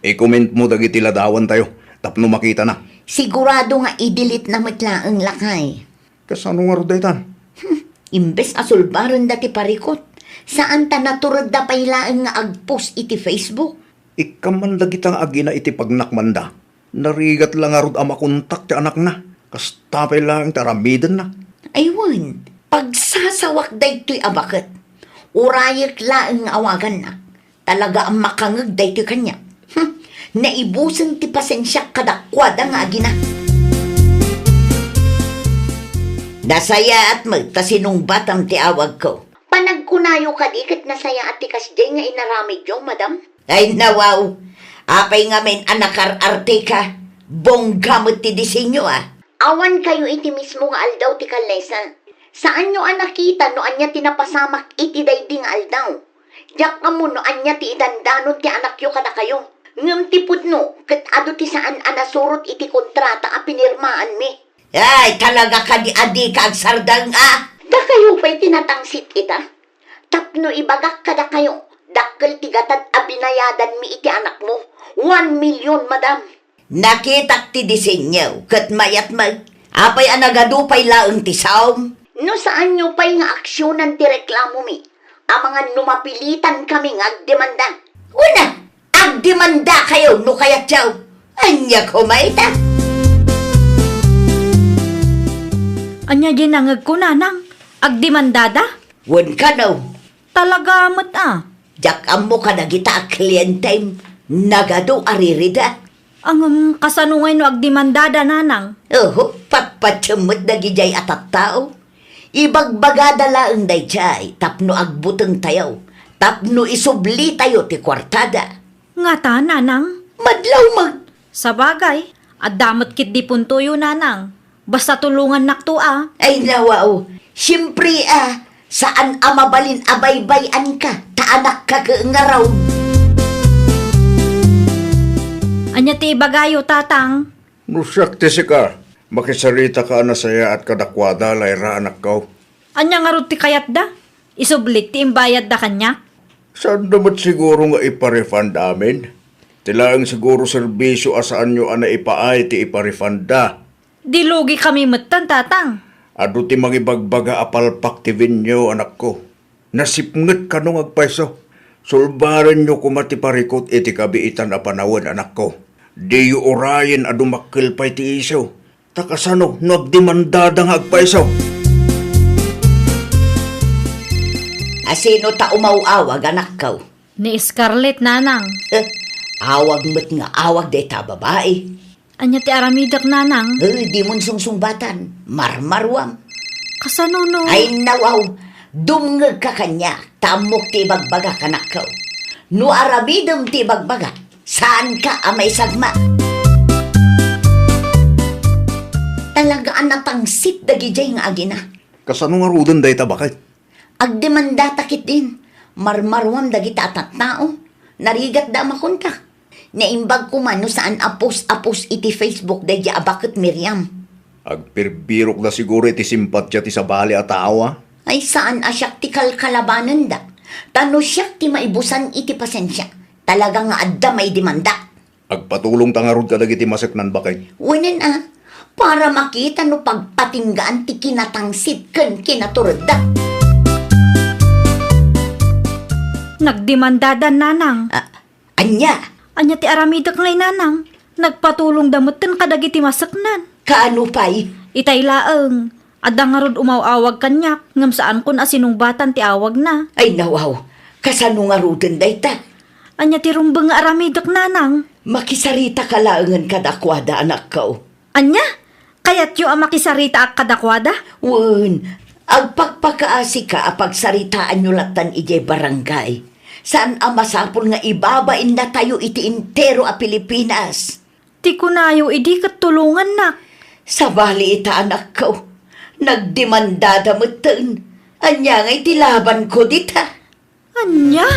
I-comment mo dagiti ladawantayo tapno makitana. Sigurado nga i-delete na met laeng, lakay. Kasano ngarud daytan? Hmm, imbes a sulbarenda ti parikut, saan ta naturedda pay laeng nga ag-post iti Facebook. Ikkan man dagita nga agina iti pagnakmanda. Narigat la ngarud a makontak ti anakna. Kasta pay laeng ti aramidenna. Ay wen, pagsasawak daytoy a baket. Urayek laeng nga awagannak. Talaga a makangeg daytoy kaniak. Hmm, naibusen ti pasensiak kadakuada nga agina. Nasayaat met ta sinungbatam ti awagko. Panagkunayo kadi ket nasayaat ti kasdiay nga inaramidyo, madam? Ay, nawaw. Apay ngamin a nakar-arteka? Bongga met ti disenyo, ah. Awan kayo iti mismo nga aldaw ti kallesa. Saanyo a nakita no ania ti napasamak iti daydi nga aldaw. Diak ammo no ania ti idandanon ti anakyo kadakayo. Ngem ti pudno ket adu ti saan a nasurot iti kontrata a pinirmaanmi. Ay, talaga kadi a dika agsardeng, ah? Dakayo pay ti natangsit ita? Tapno ibagak kadakayo, dakkel ti gatad a binayadanmi iti anakmo. One million, madam. Nakitak ti disenyo ket mayat met. Apay a nagadu pay laeng ti saom? No saanyo pay nga aksionan ti reklamomi, amangan no mapilitan kami nga agdemanda. Una, agdemandakayo no kayatyo. Ania koma ita? Ania diay nangegko, nanang? Agdemandada? Wen kano. Talaga met a. Diak ammo kadagita a klientem, nagadu a ririda. Ngem kasano ngay no agdemandada, nanang? Oho, patpatiem met dagidiay a tattao. Ibagbagada laeng daydiay tapno agbutengtayo, tapno isublitayo ti kuartada. Ngata, nanang? Madlaw met. Sabagay, adda met ketdi puntoyo, nanang. Basta tulongannakto a. Ay, nawaw. Siempre a, saan a mabalin a baybay-anka, ta anakka ket ngarud. Ania ti ibagayo, tatang? No siak ti sika, makisaritaka a nasayaat kadakuada, Lyra, anakko. Ania ngarud ti kayatda? Isublik ti imbayadda kaniak? Saanda met siguro nga ipa-refund amin? Ti laeng siguro serbisio a saanyo a naipaay ti ipa-refundda. Di lugi kami metten, tatang. Adu ti mangibagbaga a palpak ti venue, anakko. Nasipnget kano nga agpayso. Sulbarenyo koma ti parikut iti kabiitan a panawen, anakko. Diyo urayen a dumakkel pay ti isu. Ta kasano no agdemandada nga agpayso? Asino ta umaw-awag, anakko? Ni Scarlett, nanang. Eh, awag met nga awag dayta a babai. Ania ti aramidek, nanang? Eh, dimon sungsungbatan. Marmaruam. Kasano no? Ay, nawaw. Dumngegka kaniak, ta ammok ti ibagbagak, anakko. No aramidem ti ibagbagak, saanka a maisagma. Talaga a natangsit dagidiay nga agina. Kasano ngaruden dayta, baket? Agdemandata ketdin. Marmaruam dagita a tattao. Narigatda a makontak. Naimbag koma no saan a post a post iti Facebook daydiay a baket, Miriam. Agbirbirokda siguro iti simpatia ti sabali a tao, a? Ay, saan a siak ti kalkalabanenda. Ta no siak ti maibusan iti pasensia, talaga nga adda maidemandak. Agpatulongta ngarud kadagiti maseknan, baket. Wenen a, para makita no pagpatinggaan ti kinatangsit ken kinaturedda. Nagdemandada, nanang. Ah, ania? Ania ti aramidek ngay, nanang? Nagpatulongda metten kadagiti maseknan. Kaano pay? Itay laeng, adda ngarud umaw-awag kaniak, ngem saankon a sinungbatan ti awagna. Ay, nawaw, kasano ngaruden dayta? Ania ti rumbeng nga aramidek, nanang? Makisaritaka laengen kadakuada, anakko. Ania? Kayatyo a makisaritaak kadakuada? Wen, agpakpakaasika a pagsaritaanyo lattan idiay barangay. Saan a masapul nga ibabaennatayo iti entero a Pilipinas. Ti kunayo idi ket tulongannak. Sabali ita, anakko. Nagdemandada metten. Ania ngay ti labanko dita? Ania?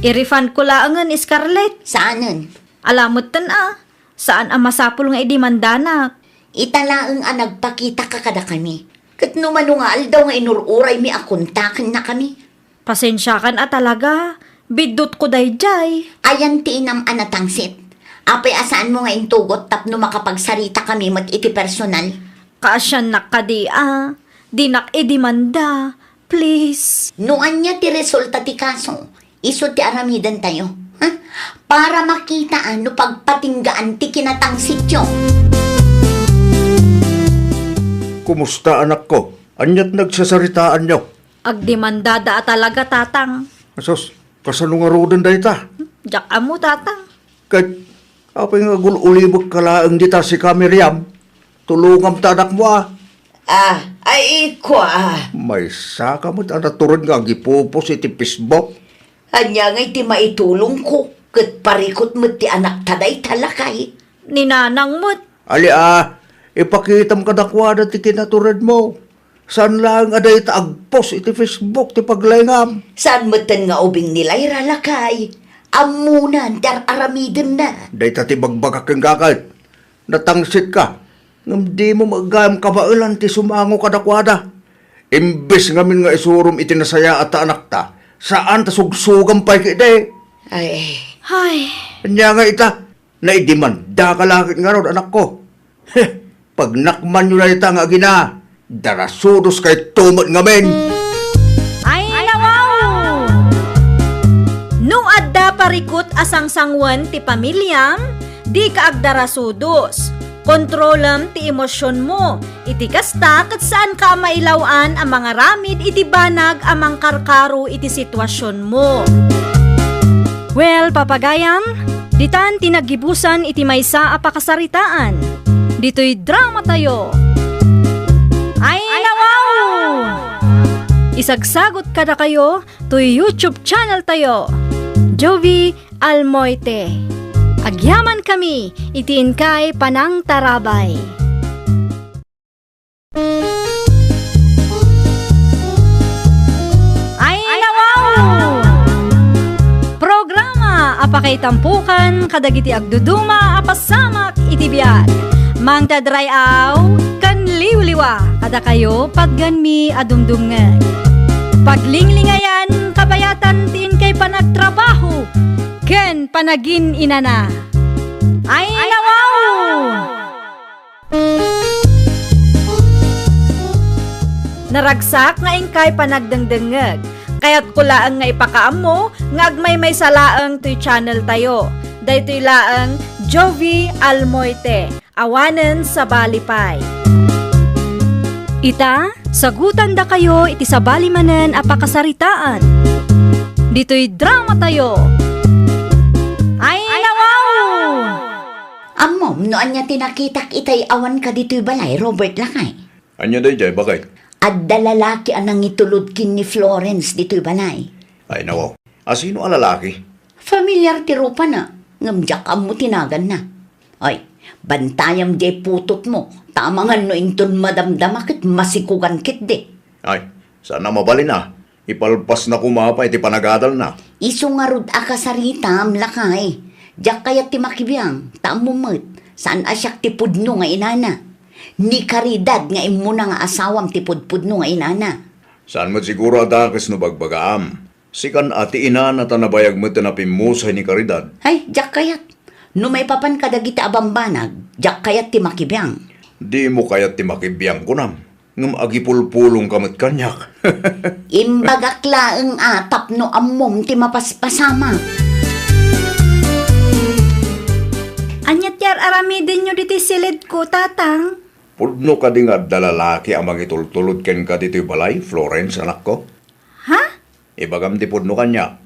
I-refundko laengen, Scarlett. Saanen? Ala metten a, saan a masapul nga idemandanak. Ita laeng a nagpakitaka kadakami. Ket no mano nga aldaw nga inur-uraymi a kontakennakami. Pasensiakan a talaga, biddutko daydiay. Ayan ti inam a natangsit. Apay a saanmo nga intugot tapno makapagsaritakami met iti personal? Kaasiannak kadi a, dinak idemanda, please. No ania ti resulta ti kaso, isu ti aramidentayo, ha? Para makitaan no pagpatinggaan ti kinatangsityo. Kumusta, anakko? Ania ti nagsasaritaanyo? Agdemandada a talaga, Tatang. Asus, kasano ngaruden dayta? Diak ammo, Tatang. Ket apay nga agul-ulibek ka laeng dita sika, Miriam? Tulongam ta, anakmo a. Ah, ay, ikua. Maysaka met a natured nga agipupos iti Facebook. Ania ngay ti maitulongko? Ket parikut met ti anakta dayta, lakay. Ni nanang met. Ali a, ipakitam kadakuada ti kinaturedmo. Saan laeng a dayta agpost iti Facebook ti paglaingam. Saan metten nga ubing ni Lyra, lakay? Ammonan ti ar-aramidenna. Dayta ti ibagbagak kenka ket. Natangsitka, ngem dimo met gayam kabaelan ti sumango kadakuada. Imbes ngamin nga isurom iti nasayaat a anakta, saan ta sugsugam pay ketdi. Ay. Ay. Ania nga ita, naidemandaka la ket ngarud, anakko. Heh, pagnakmanyo dayta nga agina, darasudoskayto met ngamin. Ay, nawaw! No adda parikut a sangsangoen ti pamiliam, dika agdarasudos. Kontrolem ti emosionmo. Iti kasta, ket saanka a mailaw-an a mangaramid iti banag a mangkarkaro iti situasionmo. Well, papagayam, ditan ti naggibusan iti maysa a pakasaritaan. Ditoy dramatayo. Ay, nawaw! Isagsagot kadakayo toy YouTube channeltayo, Jovie Almoite. Agyamankami iti inkay panangtarabay. Ay, nawaw! Programa a pakaitampokan kadagiti agduduma a pasamak iti biag. Mangted ray-aw ken liwliwa kadakayo, patgenmi a dumdumngeg. Paglinglingayan, kabayatan ti inkay panagtrabaho ken panagin-inana. Ay, nawaw! Naragsak nga inkay panagdengdengngeg. Kayatko laeng nga ipakaammo nga agmaymaysa laeng toy channeltayo. Daytoy laeng Jovie Almoite, awanen sabali pay. Ita, sagutandakayo iti sabali manen a pakasaritaan. Ditoy dramatayo. Ay, nawaw! Ammom no ania ti nakitak itay awan ka ditoy balay, Robert, lakay? Ania daydiay, baket? Adda lalaki a nangitulod ken ni Florence ditoy balay. Ay, nawaw. A sino a lalaki? Familiar ti rupana, ngem diak ammo ti naganna. Ay, bantayam diay putotmo, ta amangan no inton madamdama ket masikugan ketdi. Ay, saan a mabalin a. Ipalpasna koma pay ti panagadalna. Isu ngarud a kasaritam, lakay. Diak kayat ti makibiang, ta ammom met, saan a siak ti pudno nga inana. Ni Caridad nga immuna nga asawam ti pudpudno nga inana. Saan met siguro a dakes no bagbagaam. Sikan a ti inana ta nabayag met a napimmusay ni Caridad. Ay, diak kayat. No maipapan kadagiti a bambanag, diak kayat ti makibiang. Dimo kayat ti makibiang, kunam? Ngem agipulpulongka met kaniak. Imbagak laeng a tapno ammom ti mapaspasamak. Ania ti ar-aramidenyo ditoy silidko, Tatang? Pudno kadi nga adda lalaki a mangitultulod kenka ditoy balay, Florence, anakko? Ha? Ibagam ti pudno kaniak.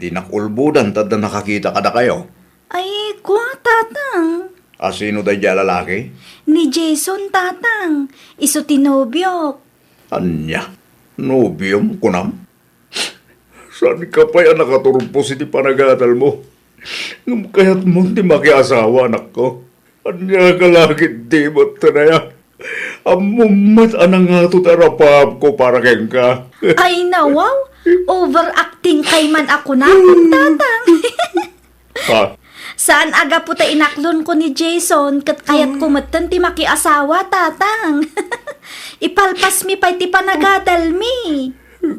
Dinak ulbodan ta adda nakakita kadakayo. Ay, kua, Tatang. A sino daydiay a lalaki? Ni Jason, Tatang. Isu ti nobiok. Ania? Nobiom, kunam? Saanka pay a nakaturpos iti panagadalmo? Ngem kayatmon ti makiasawa, anakko. Ania ka la ketdi met, Tanaya? Ammom met a nangato ti arapaapko para kenka. Ay, nawaw! Overacting kay man a kunakon, Tatang. Ha? Saan a gapu ta inaklonko ni Jason, ket kayatko metten ti makiasawa, Tatang. Ipalpasmi pay ti panagadalmi.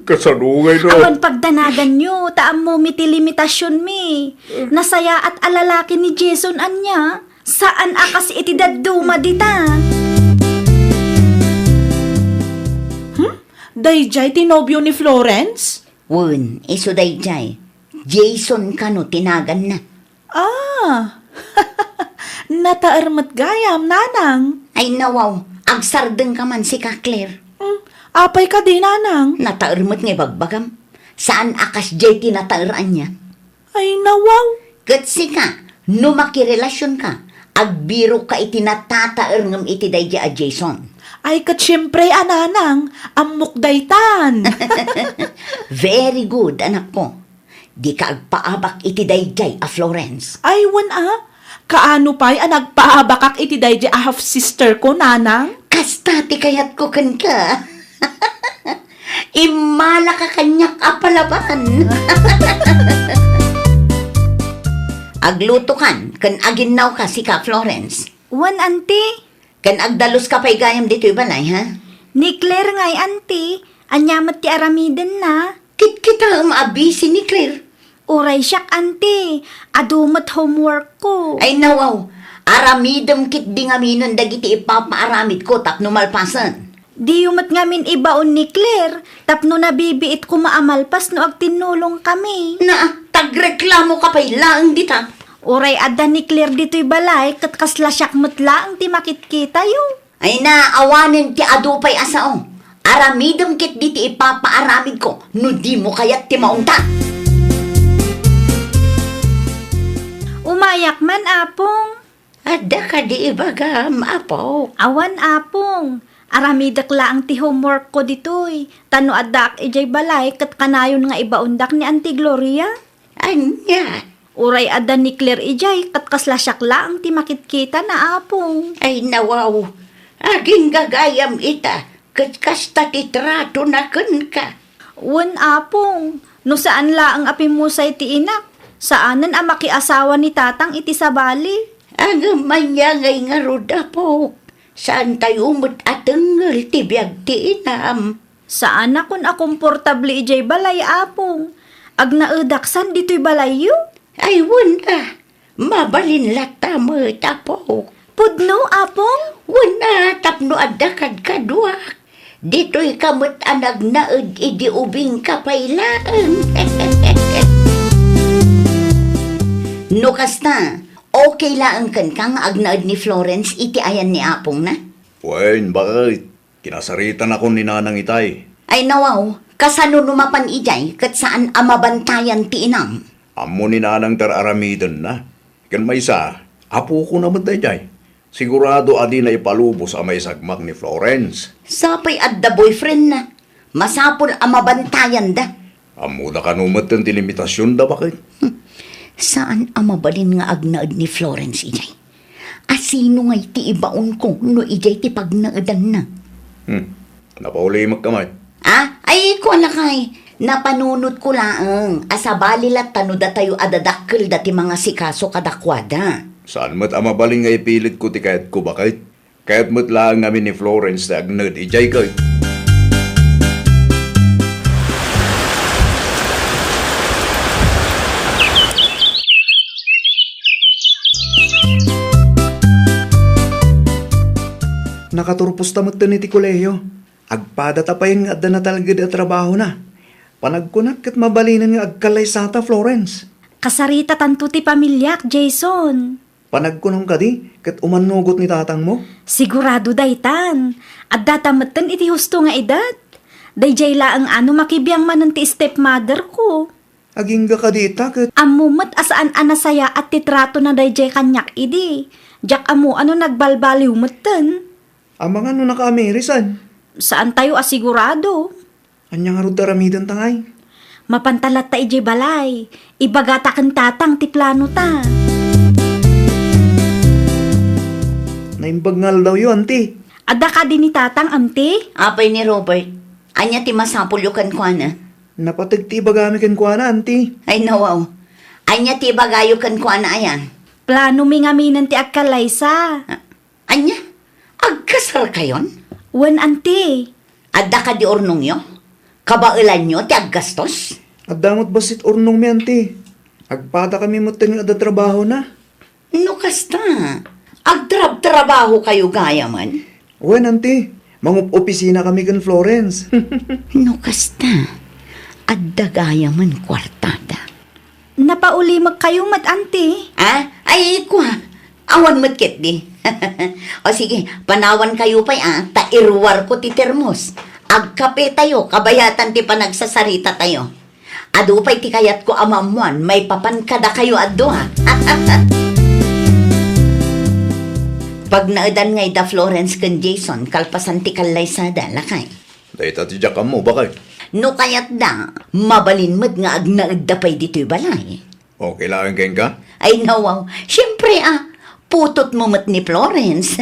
Kasano ngay no? Awan pagdanaganyo, ta ammomi ti limitasionmi. Nasayaat a lalaki ni Jason ania. Saan a kas iti dadduma dita. Hmm? Daydiay ti nobio ni Florence? Wen, isu daydiay. Jason kano ti naganna. Ah! Nataer met gayam, Nanang. Ay, nawaw, agsardengka man sika, Claire. Hmm, apay kadi, Nanang? Nataer met nga ibagbagam. Saan a kasdiay ti nataer ania? Ay, nawaw. Ket sika, no makirelasionka, agbirokka iti natataer ngem iti daydiay a Jason. Ay, ket siempre a, Nanang, ammok daytan. Very good, anakko. Dika agpaabak iti daydiay a Florence. Ay, wen a. Kaano pay a nagpaabakak iti daydiay a half-sister ko, Nanang? Kasta ti kayatko kenka. Immalaka kaniak a palaban. Aglutokan ken aginnawka sika, Florence. Wen, Auntie. Ken agdaluska pay gayam ditoy balay, ha? Ni Claire ngay, Auntie. Ania met ti aramidenna? Kitkitaem a busy ni Claire. Uray siak, Auntie. Adu met homework ko. Ay, nawaw. Aramidem ketdi ngaminen dagiti ipapaaramidko tapno malpasen. Diyo met ngamin ibaon ni Claire tapno nabibiit koma a malpas no agtinnulongkami. Naa, tagreklamoka pay laeng dita. Uray adda ni Claire ditoy balay ket kasla siak met laeng ti makitkitayo. Ay na, awanen ti adu pay a sao. Aramidem ketdi ti ipapaaramidko no dimo kayat ti maungta. Umayak man, Apong. Adda kadi ibagam, Apo? Awan, Apong. Aramidek laeng ti homework ko ditoy. Ta no addaak idiay balay, ket kanayon nga ibaondak ni Auntie Gloria. Ania? Uray adda ni Claire idiay, ket kasla siak laeng ti makitkitana, Apong. Ay, nawaw. Agingga gayam ita, ket kasta ti tratona kenka. Wen, Apong. No saan laeng a pimmusay ti inak, saanen a makiasawa ni Tatang iti sabali. Ngem ania ngay ngarud, Apok? Saantayo met a tengngel ti biag ti inam. Saanakon a komportable idiay balay, Apong. Agnaedak san ditoy balayyo? Ay, wen a. Mabalin latta met, Apok. Pudno, Apong? Wen a, tapno adda kadkaduak. Ditoyka met a nagnaed idi ubingka pay laeng. No kasta, okay laeng kenka nga agnaed ni Florence iti ayan ni Apongna? Wen, baket. Kinasaritanakon ni Nanang itay. Ay, nawaw, kasano no mapan idiay ket saan a mabantayan ti inam? Ammo ni Nanang ti ar-aramidenna. Ken maysa, apokona met daydiay. Sigurado a dina ipalubos a maisagmak ni Florence. Sapay adda boyfriendna. Masapul a mabantayanda. Ammoda kano metten ti limitasionda, baket? Hmm. Saan a mabalin nga agnaed ni Florence idiay. A sino ngay ti ibaonko no idiay ti pagnaedanna? Hmm. Napaulimek ka met. Ah? Ay, kua lakay. Napanunotko laeng a sabali latta no datayo a dadakkelda ti mangasikaso kadakuada. Saan met a mabalin nga ipilitko ti kayatko, baket? Kayat met laeng ngamin ni Florence ti agnaed idiay ket. Nakaturposta metten iti kolehiyo. Agpadata payen nga adda natalged a trabahona. Panagkunak ket mabalinen nga agkallaysata, Florence. Kasaritatanto ti pamiliak, Jason. Panagkunam kadi, ket umannugot ni tatangmo? Sigurado daytan. Addata metten iti husto nga edad. Daydiay laeng a no makibiang manen ti stepmother ko. Agingga kadi ita ket. Ammo met a saan a nasayaat ti tratona daydiay kaniak idi. Diak ammo a no nagbalbaliw metten. Amangan no nakaamirisan? Saantayo a sigurado. Ania ngarud ti aramidenta ngay? Mapanta latta idiay balay. Ibagata ken tatang ti planota. Naimbag nga aldawyo, anti. Adda kadi ni tatang, anti? Apay ni Robert, ania ti masapulyo kenkuana? Napateg ti ibagami kenkuana, anti. Ay, nawaw. Ania ti ibagayo kenkuana, aya? Planomi ngaminen ti agkallaysa. Ah, ania? Agkasarkayon? Wen, anti. Adda kadi urnongyo? Kabaelanyo ti aggastos? Adda met bassit urnongmi, anti. Agpadakami metten nga adda trabahona. No kasta, agtrabtrabahokayo gayamen? Wen, anti. Mangup-opisinakami ken Florence. No kasta, adda gayamen kuartada. Napaulimekkayo met, anti? Ah? Ay, kua. Awan met ketdi. O sige, panawankayo pay, ah, ta iruarko ti termos. Agkapetayo, kabayatan ti panagsasaritatayo. Adu pay ti kayatko a maammoan maipapan kadakayo a dua. Pagnaedan ngay da Florence ken Jason kalpasan ti kallaysada, lakay. Dayta ti diak ammo, baket. No kayatda, mabalin met nga agnaedda pay ditoy balay. Okay laeng kenka? Ay, nawaw. Siempre, ah, putotmo met ni Florence.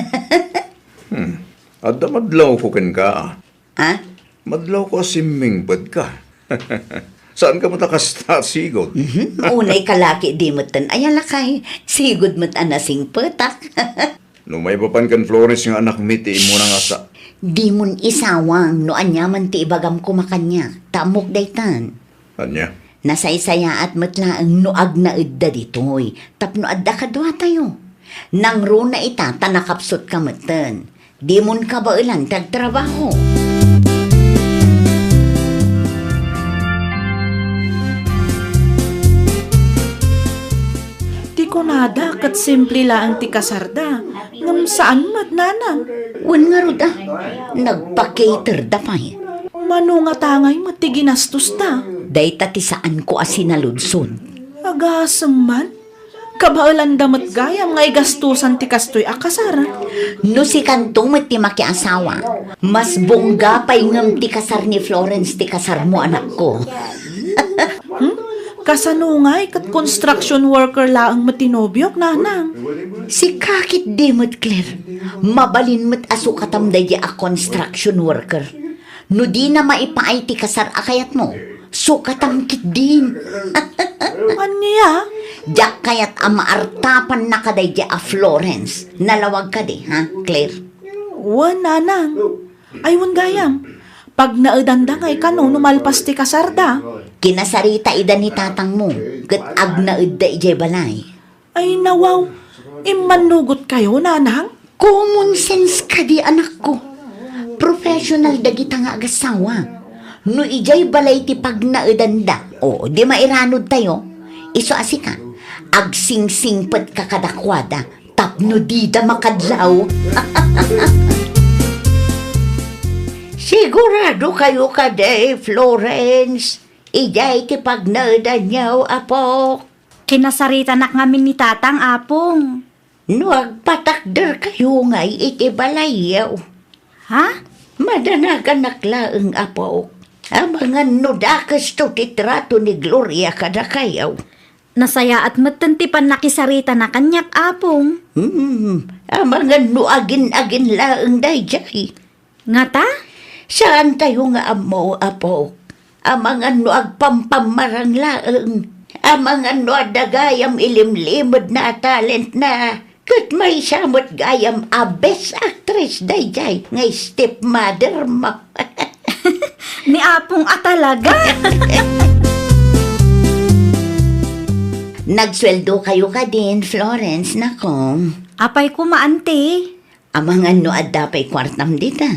Hmm. Adda madlawko kenka, ah. Ha? Madlawko a simmingpetka. Saanka met a kasta a sigud? Mhm. Unay kalaki di metten aya, lakay. Sigud met a nasingpetak. No maipapan ken Florence nga anakmi ti immuna nga sa- Dimon isawang no aniaman ti ibagam koma kaniak, ta ammok daytan. Ania? Nasaysayaat met laeng no agnaedda ditoy tapno adda kaduatayo. Nangruna ita ta nakapsutka metten. Dimon kabaelan ti agtrabaho. Ti kunada ket simple laeng ti kasarda, ngem saan met, nanang. Wen ngarud a, nagpa-caterda pay. Mano ngata ngay met ti ginastosta? Dayta ti saanko a sinaludsod. Agasem man, kabaelanda met gayam nga igastosan ti kastoy a kasar. No sikanto met ti makiasawa, mas bongga pay ngem ti kasar ni Florence ti kasarmo, anakko. Hmm? Kasano ngay ket construction worker laeng met ti nobiok, nanang? Sika ketdi met, Claire. Mabalin met a sukatam daydi a construction worker. No dina maipaay ti kasar a kayatmo, sukatam ketdin. Ania? Diak kayat a maartapanna kadaydi a Florence. Nalawag kadi, ha, Claire? Wen, nanang. Ay, wen gayam. Pagnaedanda ngay kano no malpas ti kasarda? Kinasarita ida ni tatangmo, ket agnaedda idiay balay. Ay, nawaw. Immannugot kayo, nanang? Common sense kadi, anakko. Professional dagita nga agassawa. No idiay balay ti pagnaedanda, o, di mairanudtayo, isu a sika, agsingsingpetka kadakuada tapno dida makadlaw. Sigurado kayo kadi, Florence? Idiay ti pagnaedanyo, apok? Kinasaritanak ngamin ni tatang, apong. No agpatakderkayo ngay iti balayyo. Ha? Madanaganak laeng, apok. Amangan no dakesto ti trato ni Gloria kadakayo. Nasayaat metten ti pannakisarita na kaniak, apong. Hmm, amangan no agin-agin laeng daydiay. Ngata? Saantayo nga ammo, apok. Amangan no agpampammarang laeng. Amangan no adda gayam ilimlimedna a talentna. Ket maysa met gayam a best actress daydiay nga stepmother mo. Ni apong a talaga. Nagsueldo kayo kadin, Florence, nako. Apay koma, anti? Amangan no adda pay kuartam dita.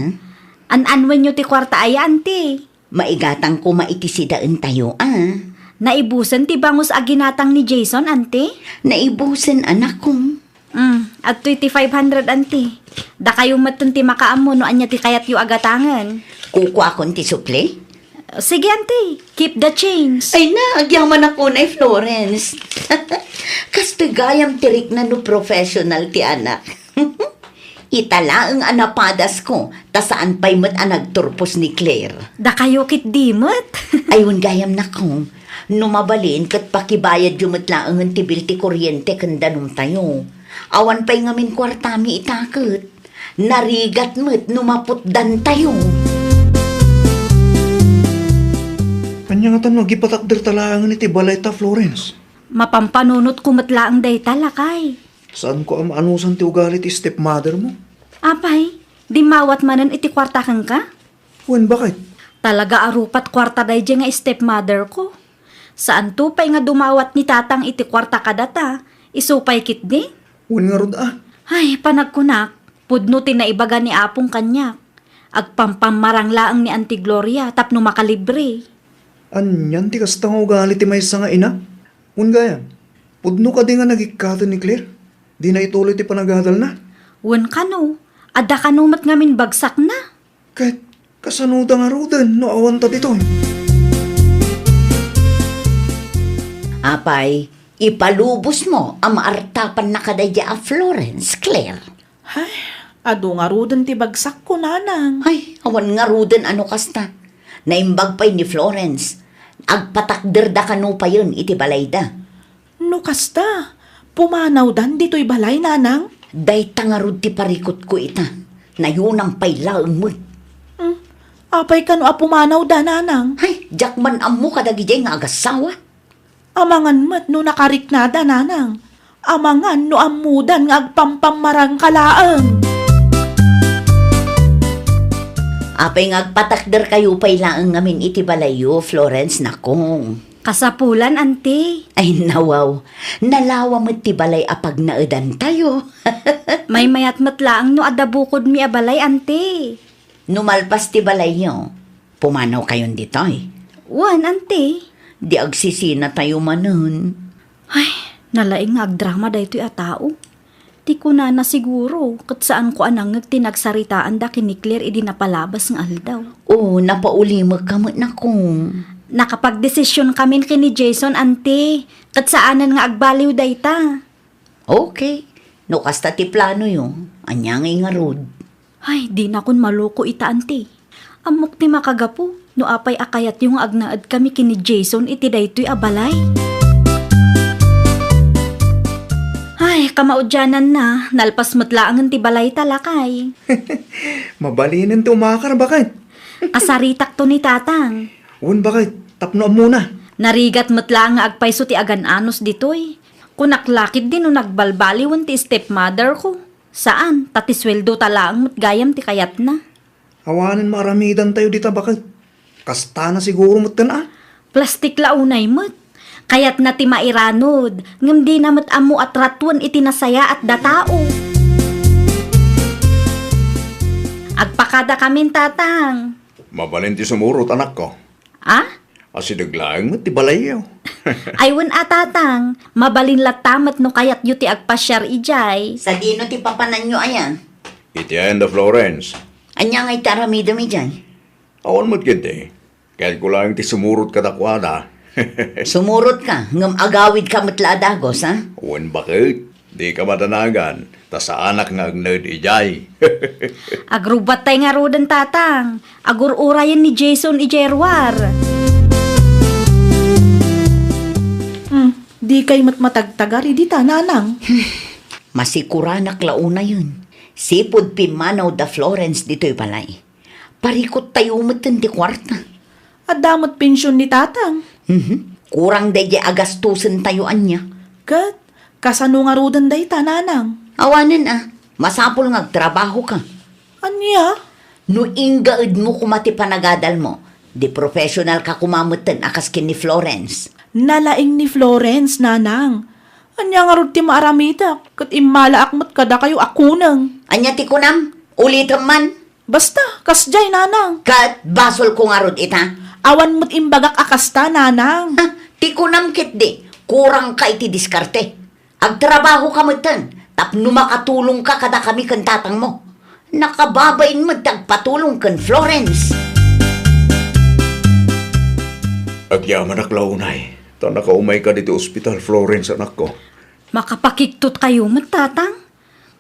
An-anwenyo ti kuarta aya, anti? Maigatang koma iti sidaentayo, a. Naibusen ti bangus a ginatang ni Jason, anti? Naibusen, anakko. Mm, adtoy ti five hundred, anti. Dakayo metten ti makaammo no ania ti kayatyo a gatangen. Kukuakon ti supli? Sige, anti. Keep the change. Ay na, agyamanak unay, Florence. Kastoy gayam ti rikna no professional ti anak. Ita laeng a napadasko, ta saan pay met a nagturpos ni Claire. Dakayo ketdi met. Ay, wen gayam, nakong. No mabalin, ket pakibayadyo met laengen ti bill ti kuryente ken danumtayo. Awan pay ngamin kuartami ita ket. Narigat met no maputdantayo. Ania ngatan no agipatakderta laengen iti balayta, Florence? Mapampanunotko met laeng dayta, lakay. Saanko a maanusan ti ugali ti stepmother mo. Apay, dimmawat manen iti kuarta kenka? Wen, baket? Talaga a rupat kuarta daydiay nga stepmother ko. Saanto pay nga dumawat ni tatang iti kuarta kadata, isu pay ketdi? Wen ngarud a. Ay, panagkunak, pudno ti naibaga ni Apong kaniak. Agpampammarang laeng ni Auntie Gloria tapno makalibre. Anian ti kasta nga ugali ti maysa nga ina? Wen gayam, pudno kadi nga nagikkaten ni Claire? Dina ituloy ti panagadalna? Wen kano, adda kano met ngamin bagsakna? Ket kasanoda ngaruden no awanta ditoy? Apay, ipalubosmo a maartapanna kadaydiay a Florence, Claire. Ay, adu ngaruden ti bagsakko, nanang. Ay, awan ngaruden a no kasta. Naimbag pay ni Florence. Agpatakderda kano payen iti balayda. No kasta, pumanawdan ditoy balay, nanang? Dayta ngarud ti parikutko ita. Nayonam pay laeng met. Hmm, apay kano a pumanawda, nanang? Ay, diak man ammo kadagidiay nga agassawa. Amangan met no nakariknada, nanang. Amangan no ammodan nga agpampammarangka laeng. Apay nga agpatakderkayo pay laeng ngamin iti balayyo, Florence, nakong? Kasapulan, anti. Ay, nawaw. Nalawa met ti balay a pagnaedantayo. Maymayat met laeng no adda bukodmi a balay, anti. No malpas ti balayyo, pumanawkayon ditoy. Wen, anti. Di agsisinatayo manen. Ay, nalaing nga agdrama daytoy a tao. Ti kunana siguro, ket saanko a nangngeg ti nagsaritaanda ken ni Claire idi napalabas nga aldaw. O, napaulimekka met, nakong. Nakapagdesisionkamin ken ni Jason, anti, ket saanen nga agbaliw dayta. Okay. No kasta ti planoyo, ania ngay ngarud? Ay, dinakon maloko ita, anti. Ammok ti makagapu no apay a kayatyo nga agnaedkami ken ni Jason iti daytoy a balay. Ay, kamaudiananna, nalpas met laengen ti balayta, lakay. Mabalinen ti umakar, baket. Kasaritakto ni tatang. Wen, baket, tapno ammona. Narigat met laeng nga agpayso ti agan-anos ditoy. Kunak la ketdi no nagbalbaliwen ti stepmother ko. Saan, ta ti sueldota laeng met gayam ti kayatna. Awanen maaramidantayo dita, baket. Kastana siguro metten a. Plastik la unay met. Kayatna ti mairanod, ngem dina met ammo a tratuen iti nasayaat da tao. Agpakadakamin, tatang. Mabalin ti sumurot, anakko. A? Asideg laeng met ti balayyo. Ay, wen a, tatang, mabalin latta met no kayatyo ti agpasiar idiay. Sadino ti papananyo aya? Iti ayan da Florence. Ania ngay ti aramidem idiay? Awan met ketdi. Kayatko laeng ti sumurot kadakuada. Sumurotka, ngem agawidka met la a dagus, a? Wen, baket. Dika madanagan, ta saanak nga agnaed idiay. Agrubbattay ngaruden, tatang. Agur-urayen ni Jason idiay ruar. Hmm, dikay met matagtagar idi ta, nanang. Masikuranak la unayen. Sipud pimmanaw da Florence ditoy balay. Parikuttayo metten ti kuarta. Adda met pension ni tatang. Mhm. Kurang daydiay a gastusentayo ania. Ket, kasano ngaruden dayta, nanang? Awanen a, masapul nga agtrabahoka. Ania? No inggaedmo koma ti panagadalmo, di professional ka koma metten a kas ken ni Florence. Nalaing ni Florence, nanang. Ania ngarud ti maaramidek, ket immalaak met kadakayo a kuneng. Ania ti kunam? Ulitem man. Basta, kasdiay, nanang. Ket basolko ngarud ita? Awan met imbagak a kasta, nanang. Ha, ti kunam ketdi, kurangka iti diskarte. Agtrabahoka metten tapno makatulongka kadakami ken tatangmo. Nakababain met ti agpatulong ken Florence. Agyamanak la unay, ta nakaumayka ditoy ospital, Florence, anakko. Makapakigtot kayo met, tatang.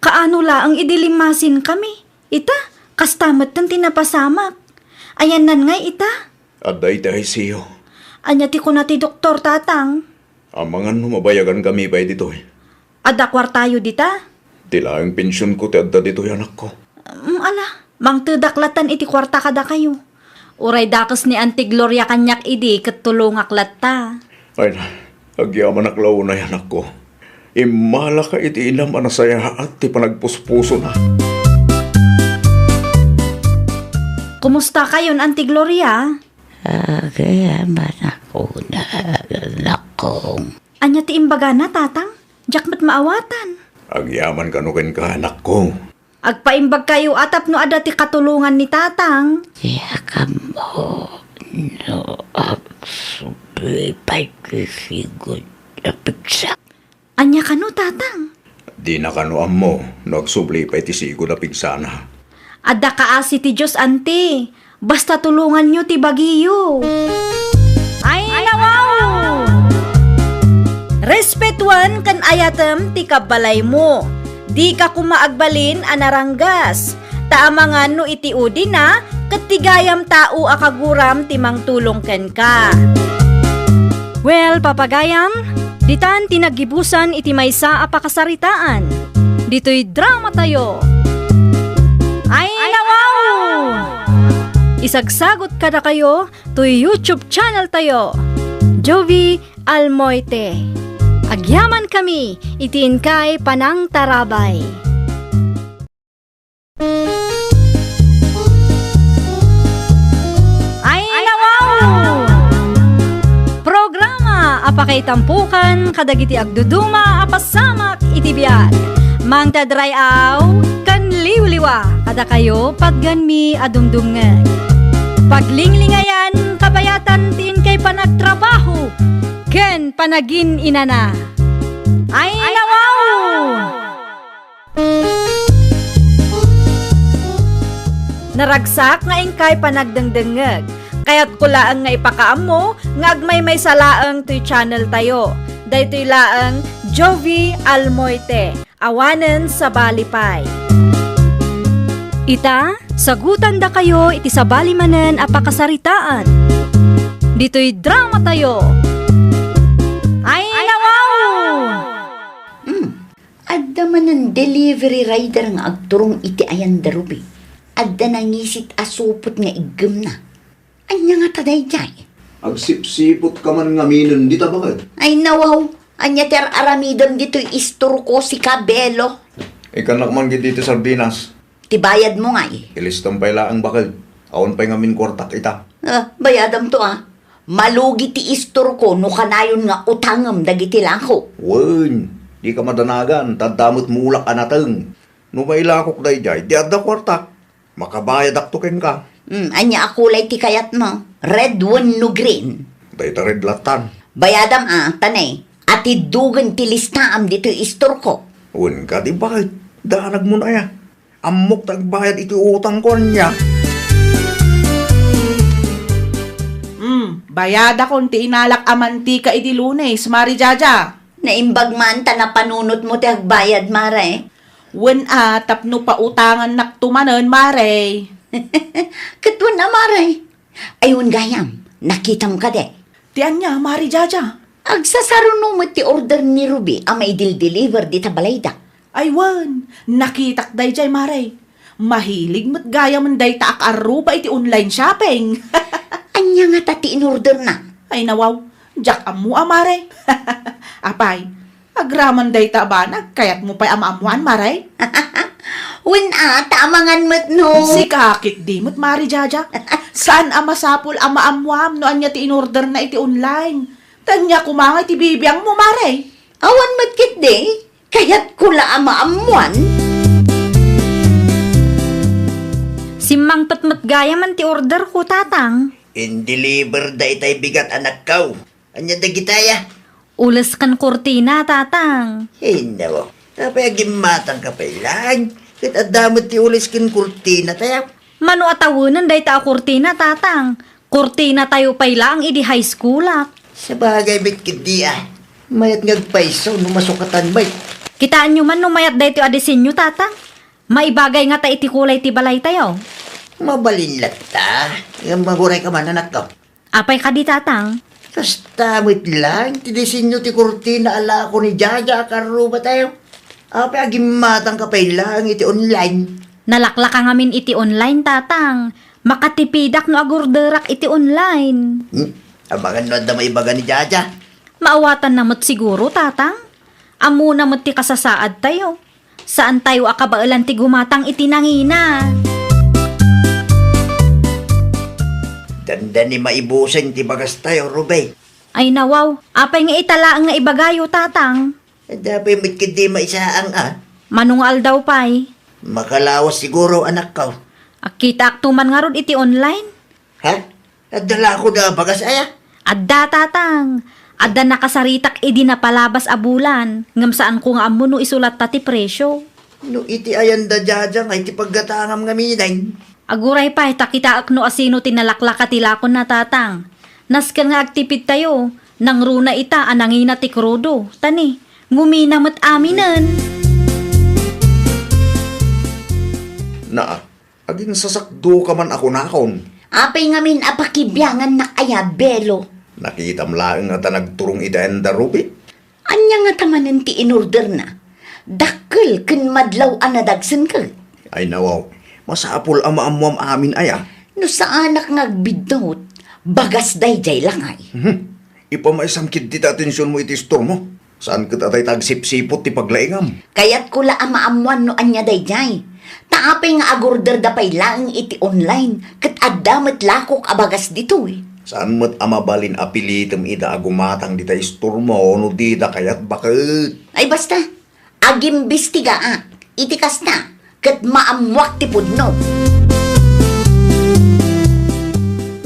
Kaano laeng idi limmasinkami? Ita, kasta metten ti napasamak. Ayannan ngay ita? Adda iti I C U. Ania ti kuna ti doktor, tatang? Amangan no mabayagankami pay ditoy. Adda kuartayo dita? Ti laeng pensionko ti adda ditoy, anakko. Mm, ala, mangtedak latan iti kuarta kadakayo. Uray dakes ni Auntie Gloria kaniak idi ket tulongak latta. Ay na, agyamanak la unay, anakko. Immalaka iti inam a nasayaat ti panagpuspusona. Kumusta kayon, Auntie Gloria? Agyamanak unay, anakko. Ania ti imbagana, tatang? Diak met maawatan. Agyaman kano kenka, anakko. Agpaimbag kayo a tapno adda ti katulongan ni tatang. Diak ammo no agsubli pay ti sigud a pigsa. Ania kano, tatang? Dina kano ammo no agsubli pay ti sigud a pigsana. Adda kaasi ti Dios, anti. Basta tulonganyo ti bagiyo. Ay, nawaw! Respetuan ken ayatem ti kabbalaymo. Dika koma agbalin a naranggas. Ta amangan no iti udina, ket ti gayam tao a kaguram ti mangtulong kenka. Well, papagayam, ditan ti naggibusan iti maysa a pakasaritaan. Ditoy dramatayo. Ay, nawaw! Isagsagot kadakayo toy YouTube channel tayo, Jovie Almoite. Agyaman kami iti inkay panangtarabay. Ay, nawaw! Programa a pakaitampokan kadagiti agduduma a pasamak iti biag. Mangted ray-aw ken liwliwa kadakayo patgenmi a dumdumngeg. Paglinglingayan, kabayatan ti inkay panagtrabaho ken panagin-inana. Ay, nawaw! Naragsak nga inkay panagdengdengngeg. Kayatko laeng nga ipakaammo nga agmaymaysa laeng toy channel tayo. Daytoy laeng Jovie Almoite, awanen sabali pay. Ita, sagutandakayo iti sabali manen a pakasaritaan. Ditoy dramatayo. Ay, nawaw! Hmm. Adda manen delivery rider nga agturong iti ayan da Ruby. Adda nangisit a supot nga iggemna. Ania ngata daydiay? Agsipsipot ka man ngaminen dita, baket. Ay, nawaw. Ania ti ar-aramidem ditoy istorko, sika, Belo? Ikkannak man ketdi ti sardinas. Ti bayadmo ngay? Ilistem pay laeng, baket. Awan pay ngamin kuartak ita. Ah, bayadamto, ah. Malugi ti istorko no kanayon nga utangem dagiti lako. Wen, dika madanagan, ta adda met mulak a nateng. No mailakok daydiay, di adda kuartak. Makabayadakto kenka. Hmm, ania a kulay ti kayatmo? Red wenno green? Dayta red lattan. Bayadam, ah, ta ne, atiddogen ti listaam ditoy istorko. Wen kadi, baket, danagmon aya? Ammok ta agbayad iti utangko, ania? Hmm, bayadakon ti inalak a mantika idi Lunes, Mari Jaja. Naimbag man ta napanunotmo ti agbayad, Mare. Wen a, tapno pautangannakto manen, Mare. Ket wen a, Mare. Ay, wen gayam, nakitam kadi? Ti ania, Mari Jaja? Agsasaruno met ti order ni Ruby a maidil-deliver dita balayda. Ay wen, nakitak daydiay, Mare. Mahilig met gayamen dayta a kaarruba iti online shopping. Ania ngata ti inorderna? Ay nawaw, diak ammo a, Mare. Apay, agraman dayta a banag, kayatmo pay a maammoan, Mare? Wen a, ta amangan met no. Sika ketdi met, Mari Jaja. Saan a masapul a maammoam no ania ti inorderna iti online. Ta ania koma nga iti bibiangmo, Mare? Awan met ketdi. Kayatko la a maammoan. Si Ket met gayamen ti orderko, Tatang. In-deliver da itay bigat, anakko. Ania dagitay a? Ules ken kurtina, Tatang. Hinnaw. Apay, agimmatangka pay laeng? Ket adda met ti ules ken kurtinatayo. Mano a tawenen dayta a kurtina, Tatang? Kurtinatayo pay laeng idi high schoolak. Sabagay met ketdi a. Mayat nga agpayso no masukatan met. Kitaenyo man no mayat daytoy a disenyo, Tatang? Maibagay ngata iti kulay ti balaytayo. Mabalin latta. Ngem agurayka man, anakko. Apay kadi, Tatang? Kasta met laeng ti disenyo ti kurtina a lako ni Jaja a karrubatayo. Apay, agimmatangka pay laeng iti online? Nalaklaka ngamin iti online, Tatang. Makatipidak no agorderak iti online. Hmm? Amangan no adda maibaga ni Jaja. Maawatanna met siguro, Tatang. Ammona met ti kasasaadtayo. Saantayo a kabaelan ti gumatang iti nangina. Dandani maibusen ti bagastayo, Ruby. Ay nawaw, apay nga ita laeng nga ibagayo, Tatang? Adda pay met ketdi maisaang a. Mano nga aldaw pay? Makalawas siguro, anakko. Akitaakto man ngarud iti online. Ha? Adda la kadi a bagas aya? Adda, Tatang. Adda nakasaritak idi napalabas a bulan, ngem saanko nga ammo no isulatta ti presio. No iti ayanda, Jaja, nga iti paggatangam ngamin. Aguray pay ta kitaek no asino ti nalaklaka ti lakonna, Tatang. Nasken nga agtipidtayo, nangruna ita a nangina ti krudo. Tani, ngumina met aminen. Naa, aginsasakdoka man a kunakon. Apay ngamin a pakibiangannak aya, Belo? Nakitam laeng ngata nagturong iti ayanda, Ruby. Ania ngata manen ti inorderna? Dakkel ken madlaw a nadagsen ket. Ay nawaw, masapul a maammoam amin aya. No saanak nga agbiddut, bagas daydiay lakay. Mhm. Ipamaysam ketdi ti atensionmo iti istormo. Saan ket a dayta agsipsiput ti paglaingam. Kayatko la a maammoan no ania daydiay. Ta apay nga agorderda pay laeng iti online, ket adda met lakok a bagas ditoy. Saan met a mabalin a pilitem ida a gumatang dita istormo no dida kayat baket. Ay basta, agimbistigaak iti kasta, ket maammoak ti pudno.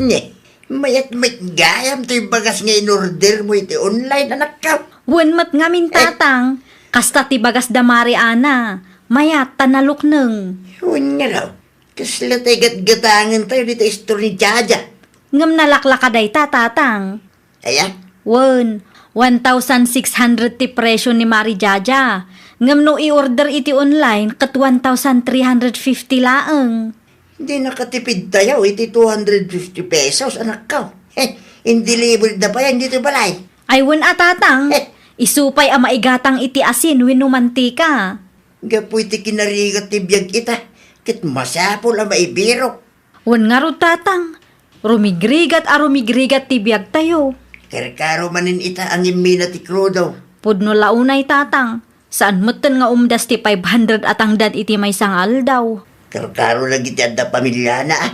Ne, mayat met gayam toy bagas nga inordermo iti online, anakko. Wen met ngamin, eh, Tatang, kasta ti bagas da Mari Ana, mayat ta nalukneng. Wen nga daw, kasla tay gatgatangentayo dita istor ni Jaja. Ngem nalaklaka dayta, Tatang. Aya? Wen, one thousand six hundred ti presio ni Mari Jaja. Ngem no i-order iti online, ket one thousand three hundred fifty laeng. Di nakatipidtayo iti two hundred fifty pesos, anakko. Heh, in-deliver da pay ditoy balay. Ay wen a, Tatang. Heh. Isu pay a maigatang iti asin wenno mantika. Gapu iti kinarigat ti biag ita, ket masapul a maibirok. Wen ngarud, Tatang, rumigrigat a rumigrigat ti biagtayo. Karkaro manen ita a ngimmina ti krudo. Pudno la unay, Tatang. Saan metten nga umdas ti five hundred a tangdan iti maysa nga aldaw. Karkaro dagiti adda pamiliana, a.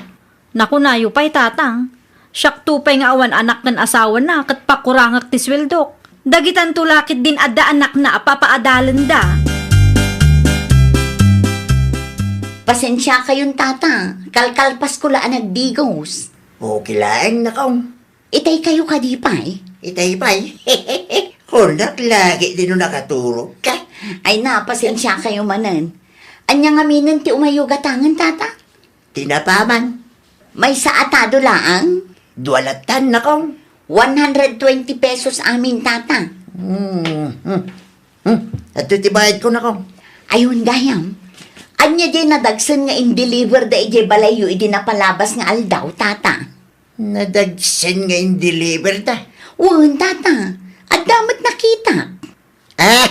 Nakunayo pay, Tatang. Siakto pay nga awan anak ken asawana ket pakurangek ti sueldok. Dagitanto la ketdin adda anakna a papaadalenda. Pasensiakayon, Tata. Kalkalpasko la a nagdigos. Okay laeng, nakong. Itay kayo kadi pay? Itay pay? Kunak lagi di no nakaturog ka. Ay na, pasensiakayo manen. Ania ngaminen ti umayo gatangen, Tata? Tinapa man. Maysa a tado laeng? Dua latan, nakong. One hundred twenty pesos amin, Tata. Hmm, hmm. Hmm, adto ti bayad ko, nakong. Ayun, gayam. Ania diay nadagsen nga in-deliver da idiay balayyo idi napalabas nga aldaw, Tata? Nadagsen nga in-deliver da? Wen, Tata. Adda met nakita. Ah,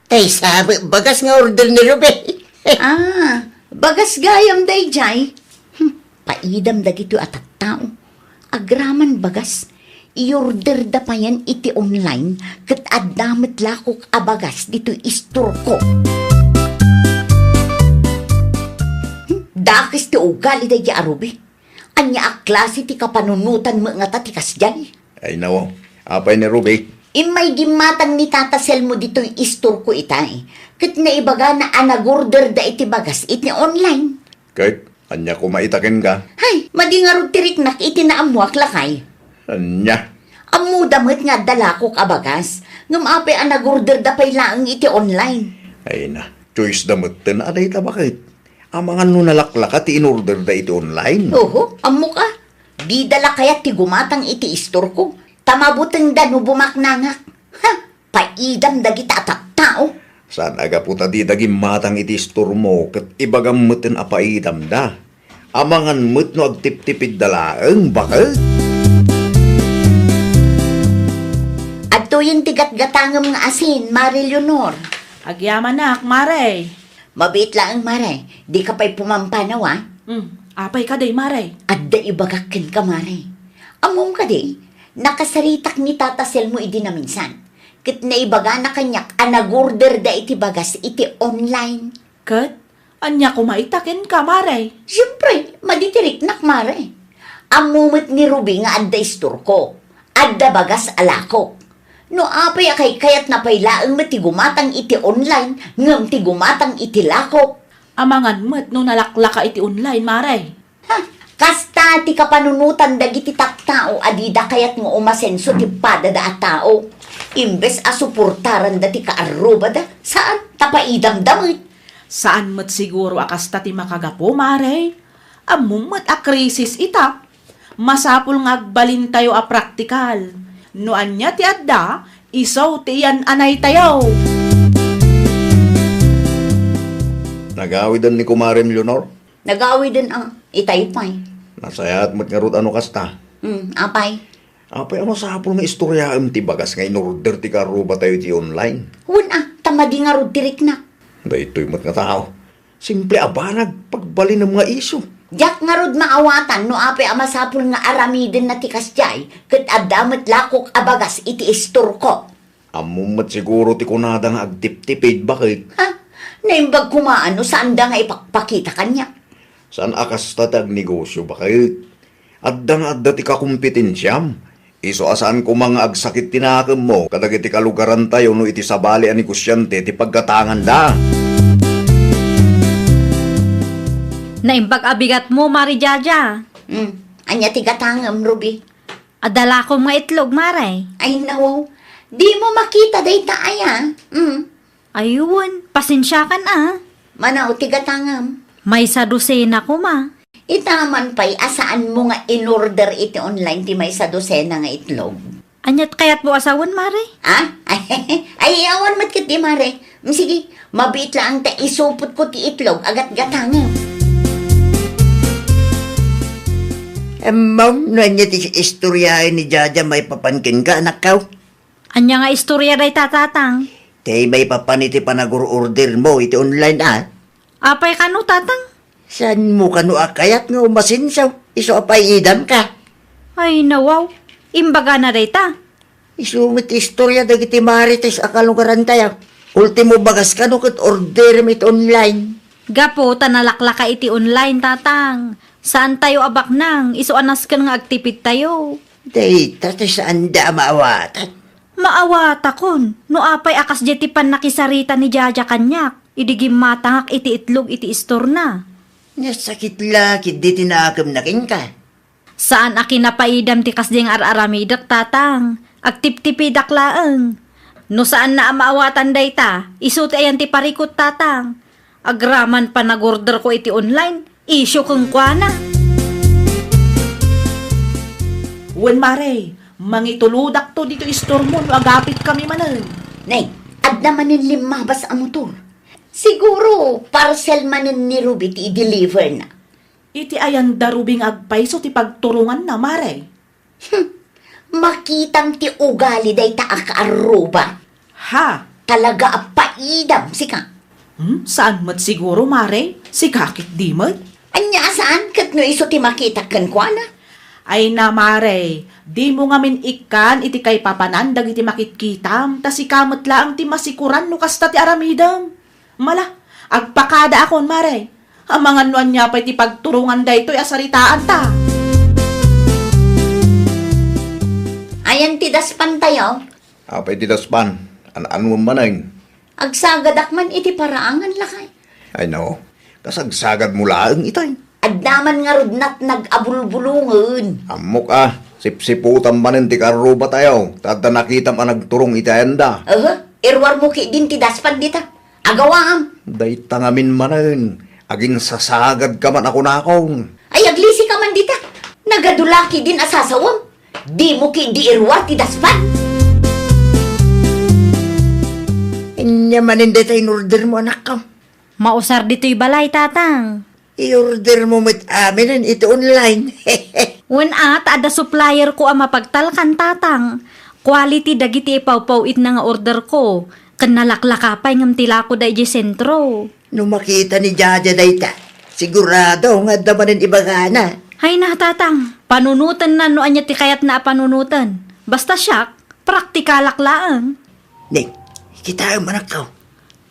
tay sa bagas nga order ni Ruby. Ah, bagas gayam daydiay. Hmm, paidam dagitoy a tattao. Agraman bagas, i-order da payen iti online ket adda met lakok a bagas ditoy istorko. Hmm, dakes ti ugali daydiay a Ruby. Ania a klase ti kapanunotan met ngata ti kasdiay? Ay, nawaw. Apay ni Ruby? Immay gimmatang ni Tata Selmo ditoy istorko itay. Ket naibagana a nag-order da iti bagas iti online. Ket Ania koma ita kenka? Hay, madi ngarud ti riknak iti naammoak, lakay. Ania? Ammoda met nga adda lakok a bagas, ngem apay a nagorderda pay laeng iti online? Ay na, choice da metten a dayta, baket. Amangan no nalaklaka ti inorderda iti online. Oho, ammok a. Dida la kayat ti gumatang iti istorko, ta mabutengda no bumaknangak. Ha! Paidam dagita a tattao. Saan a gapu ta dida gimmatang iti istormo ket ibagam metten a paidamda. Amangan met no agtiptipidda laeng, baket. Adtoyen ti gatgatangem nga asin, Mare Leonor. Agyamanak, Mare. Mabiit laeng, Mare. Dika pay pumampanaw, a? Hmm, apay kadi, Mare? Adda ibagak kenka, Mare. Ammom kadi, nakasaritak ni Tata Selmo idi naminsan. Ket naibagana kaniak a nagorderda iti bagas iti online. Ket ania koma ita kenka, Mare? Siempre, madi ti riknak, Mare. Ammo met ni Ruby nga adda istorko. Adda bagas a lakok. No apay a kaykayatna pay laeng met ti gumatang iti online ngem ti gumatang iti lakok. Amangan met no nalaklaka iti online, Mare. Ha, kasta ti kapanunotan dagiti tattao a dida kayat nga umasenso ti padada a tao. Imbes a suportaranda ti kaarrubada, saan, ta paidamda met. Saan met siguro a kasta ti makagapu, Mare. Ammom met a krisis ita. Masapul nga agbalintayo a praktikal. No ania ti adda, isu ti iyan-anaytayo. Nagawiden ni Kumarem Leonor? Nagawiden a, itay pay. Nasayaat met ngarud a no kasta. Hmm, apay? Apay a masapul nga istoryaem ti bagas nga inorder ti kaarrubatayo iti online? Wen a, ta madi ngarud ti riknak. Daytoy met nga tao. Simple a banag, pagbalinem nga isu. Diak ngarud maawatan no apay a masapul nga aramidenna ti kasdiay, ket adda met lakok a bagas iti istorko. Ammom met siguro ti kunada nga agtiptipid, baket. Ha? Naimbag koma no saanda nga ipakpakita kaniak. Saan a kasta ti agnegosio, baket. Adda nga adda ti kakompetensiam. Isu a saan koma nga agsakit ti nakemmo kadagiti kalugarantayo no iti sabali a negosiante ti paggatanganda. Naimbag a bigatmo, Mare Jaja. Hmm. Ania ti gatangem, Ruby? Adda lakom nga itlog, Mare. Ay, nawaw. Dimo makita dayta aya? Mm. Ay, wen, pasensiakan a. Mano ti gatangem? Maysa dosena koma. Ita man pay a saanmo nga inorder iti online ti maysa dosena nga itlog. Aniat kayatmo a sawen, Mare? Ha? Ay, awan met ketdi, Mare. Mm, sige, mabiit laeng ta isupotko ti itlog a gatgatangem. Ammom no ania ti istoryaen ni Jaja maipapan kenka, anakko? Ania nga istorya dayta, Tatang? Ti maipapan iti panagur-ordermo iti online a? Apay kano, Tatang? Saanmo kano a kayat nga umasenso? Isu a paidamka. Ay, nawaw. Imbagana dayta. Isu met ti istorya dagiti marites a kalugarantayo. Ultimo bagas kano ket orderem iti online. Gapu ta nalaklaka iti online, Tatang. Saantayo a baknang, isu a nasken nga agtipidtayo. Dayta ti saanda a maawatan. Maawatakon, no apay a kasdiay ti pannakisarita ni Jaja kaniak, idi gimmatangak iti itlog iti istorna. Nasakit la ketdi ti nakemna kenka. Saan a kinapaidam ti kasdiay nga ar-aramidek, Tatang. Agtiptipidak laeng. No saanna a maawatan dayta, isu ti ayan ti parikut, Tatang. Agraman panagorderko iti online, isyu kenkuana. Wen, Mare, mangitulodakto ditoy istormo no agapitkami manen. Nay, adda manen limmabas a motor. Siguro, parcel manen ni Ruby ti i-deliver na. Iti ayan da Ruby nga agpayso ti pagturonganna, Mare? Hmm, makitam ti ugali dayta a kaarruba. Ha? Talaga a paidam, sika. Hmm, saan met siguro, Mare? Sika ketdi met? Ania a saan ket no isu ti makitak kenkuana? Ay na, Mare, dimo ngamin ikkan iti kaipapanan dagiti makitkitam, ta sika met laeng ti masikuran no kasta ti aramidem. Mala, agpakadaakon, Mare. Amangan no ania pay ti pagturongan daytoy a saritaanta. Ayan ti daspantayo? Apay ti daspan? An-anuem manen? Agsagadak man iti paraangan, lakay. Ay, no. Kasagsagadmo laeng itay. Adda man ngarud natnag a bulbulongen. Ammok a, sipsiputam manen ti karrubatayo, ta adda nakitam a nagturong iti ayanda. Aha, iruarmo ketdin ti daspan dita. Agawaam. Dayta ngamin manen, aginsasagadka man a kunakon. Ay, aglisika man dita. Nagadu la ketdin a sasawem. Dimo ketdi iruar ti daspan. Ania manen dayta in-ordermo, anakko? Mausar ditoy balay, Tatang. I-ordermo met aminen iti online. Wen a, ta adda supplierko a mapagtalkan, Tatang. Quality dagiti ipawpaw-itna nga orderko, ken nalaklaka pay ngem ti lakoda idiay sentro. No makita ni Jaja dayta, sigurado nga adda manen ibagana. Hay na, Tatang, panunotenna no ania ti kayatna a panunoten. Basta siak, praktikalak laeng. Ning, kitaem, anakko.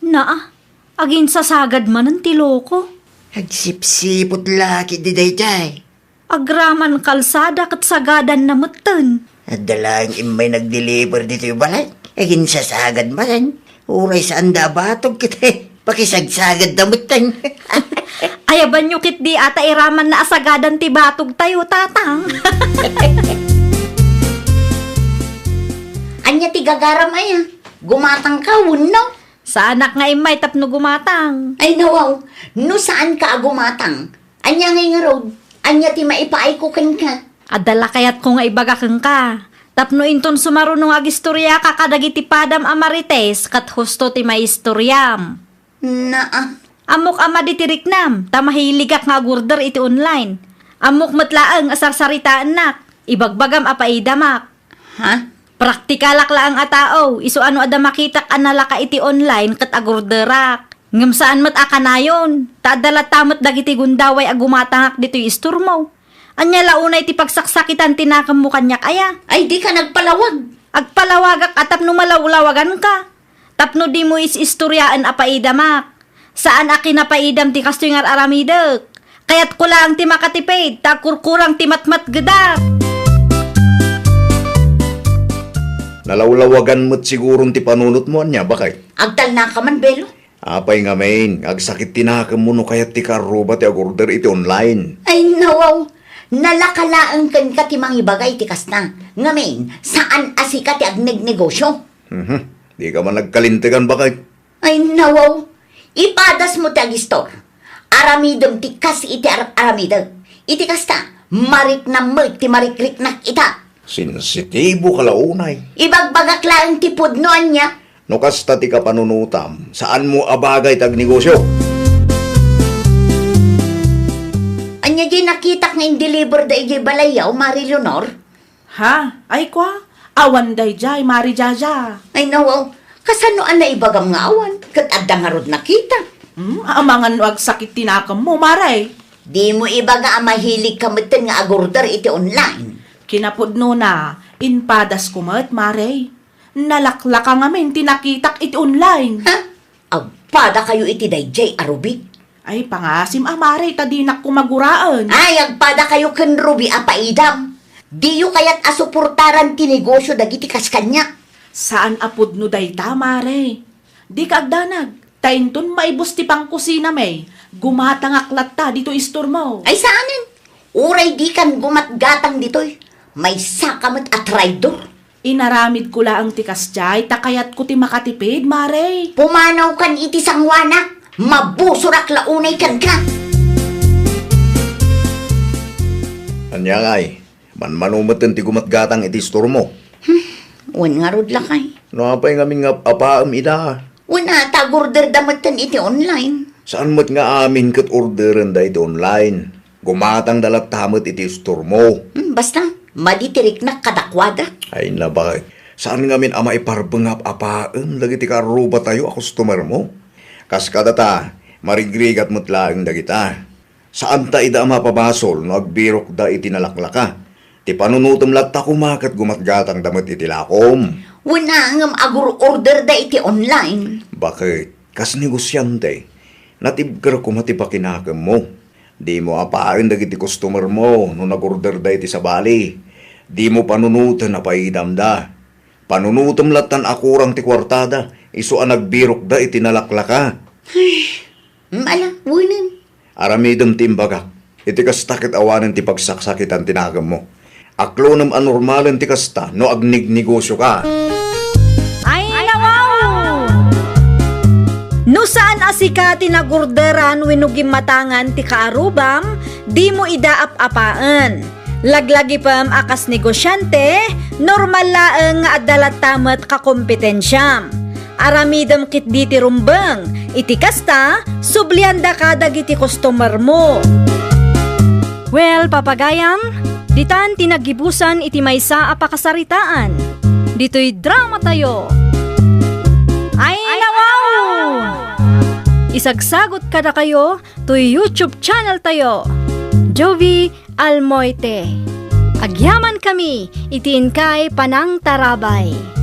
Naa, aginsasagad manen ti loko. Agsipsiput la ketdi daydiay. Agraman kalsada ket sagadanna metten. Adda laeng immay nag-deliver ditoy balay. Aginsasagad manen. Uray saanda a batog ket pakisagsagadda metten. Ayabanyo ketdi a ta iramanna a sagadan ti batogtayo, Tatang. Ania ti gagaram aya? Gumatangka wenno? Saanak nga immay tapno gumatang. Ay, nawaw, no saanka a gumatang, ania ngay ngarud? Ania ti maipaayko kenka? Adda la kayatko nga ibaga kenka. Tapno inton sumaruno nga agistoriaka kadagiti padam a Marites ket husto ti maistoriam. Naa. Ammok a madi ti riknam, ta mahiligak nga agorder iti online. Ammok met laeng a sarsaritaennak. Ibagbagam a paidamak. Ha? Praktikalak laeng a tao, isu a no adda makitak a nalaka iti online ket agorderak. Ngem saan met a kanayon, ta adda latta met dagiti gundaway a gumatangak ditoy istormo. Ania la unay ti pagsaksakitan ti nakemmo kaniak aya? Ay, dika nagpalawag. Agpalawagak a tapno malawlawaganka. Tapno dimo is-istoriaen a paidamak. Saan a kinapaidam ti kastoy nga ar-aramidek. Kayatko laeng ti makatipid, ta agkurkurang ti matmatgedak. Nalawlawagan met siguron ti panunotmo, ania, baket? Agtalnaka man, Belo. Apay ngamin, agsakit ti nakemmo no kayat ti kaarruba ti agorder iti online? Ay, nawaw. Nalaka laeng kenka ti mangibaga iti kasta. Ngamin, saan a sika ti agnegnegosio. Mhm. Dika man nagkalintegan, baket? Ay, nawaw. Ipadasmo ti agistor. Aramidem ti kas iti ar-, aramidek. Iti kasta, mariknam met ti marikriknak ita. Sensitibo ka la unay. Ibagbagak laeng ti pudno, ania? No kasta ti kapanunotam, saanmo a bagay ti agnegosio. Ania diay nakitak nga in-deliver da idiay balayyo, Mari Leonor? Ha? Ay, kua? Awan daydiay, Mari Jaja. Ay, nawaw. Kasano a naibagam nga awan? Ket adda ngarud nakita. Hmm, amangan no agsakit ti nakemmo, Mare. Dimo ibaga a mahiligka metten nga agorder iti online. Kinapudnona, impadasko met, Mare. Nalaklaka ngamin ti nakitak iti online. Ha? Agpadakayo iti daydiay a rubi? Ay, pangasim a, Mare, ta dinak koma guraen. Ay, agpadakayo ken rubi a paidam. Diyo kayat a suportaran ti negosio dagiti kas kaniak. Saan a pudno dayta, Mare. Dika agdanag, ta inton maibus ti pangkusinami, gumatangak latta ditoy istormo. Ay, saanen. Uray dikan gumatgatang ditoy, maysaka met a traidor. Inaramidko laeng ti kasdiay ta kayatko ti makatipid, Mare. Pumanawkan iti sangoanak, mabusorak la unay kenka. Ania ngay, manmano metten ti gumatgatang iti istormo? Hmm, wen ngarud, lakay. No apay ngamin nga apaem ida? Wen a, ta agorderda metten iti online. Saan met nga amin ket orderenda iti online? Gumatangda latta met iti istormo. Hmm, basta, madi ti riknak kadakuada. Ay, nabag. Saan ngamin a maiparbeng nga apaem dagiti kaarrubatayo a customermo? Kas kadata, marigrigat met laeng dagita. Saanta ida a mapabasol no agbirokda iti nalaklaka. Ti panunotem latta koma ket gumatgatangda met iti lakom. Wen a, ngem agur-orderda iti online. Baket, kas negosiante, natibker koma ti pakinakemmo. Dimo apaen dagiti customermo no nagorderda iti sabali. Dimo panunoten a paidamda. Panunotem lattan a kurang ti kuartada, isu a nagbirokda iti nalaklaka. Ay, mala, wenen. Aramidem ti imbagak. Iti kasta ket awanen ti pagsaksakitan ti nakemmo. Aklonem a normalen ti kasta no agnegnegosioka. Ay, nawaw! No saan a sika ti nagurderan wenno gimmatangan ti kaarubam, dimo ida ap-apaen. Laglagipem a kas negosiante, normal laeng nga adda latta met kakompetensiam. Aramidem ketdi ti rumbeng. Iti kasta, subliandaka dagiti customermo. Well, papagayam, ditan ti naggibusan iti maysa a pakasaritaan. Ditoy dramatayo. Ay, nawaw! Isagsagot kadakayo toy YouTube channel tayo, Jovie Almoite. Agyamankami iti inkay panangtarabay.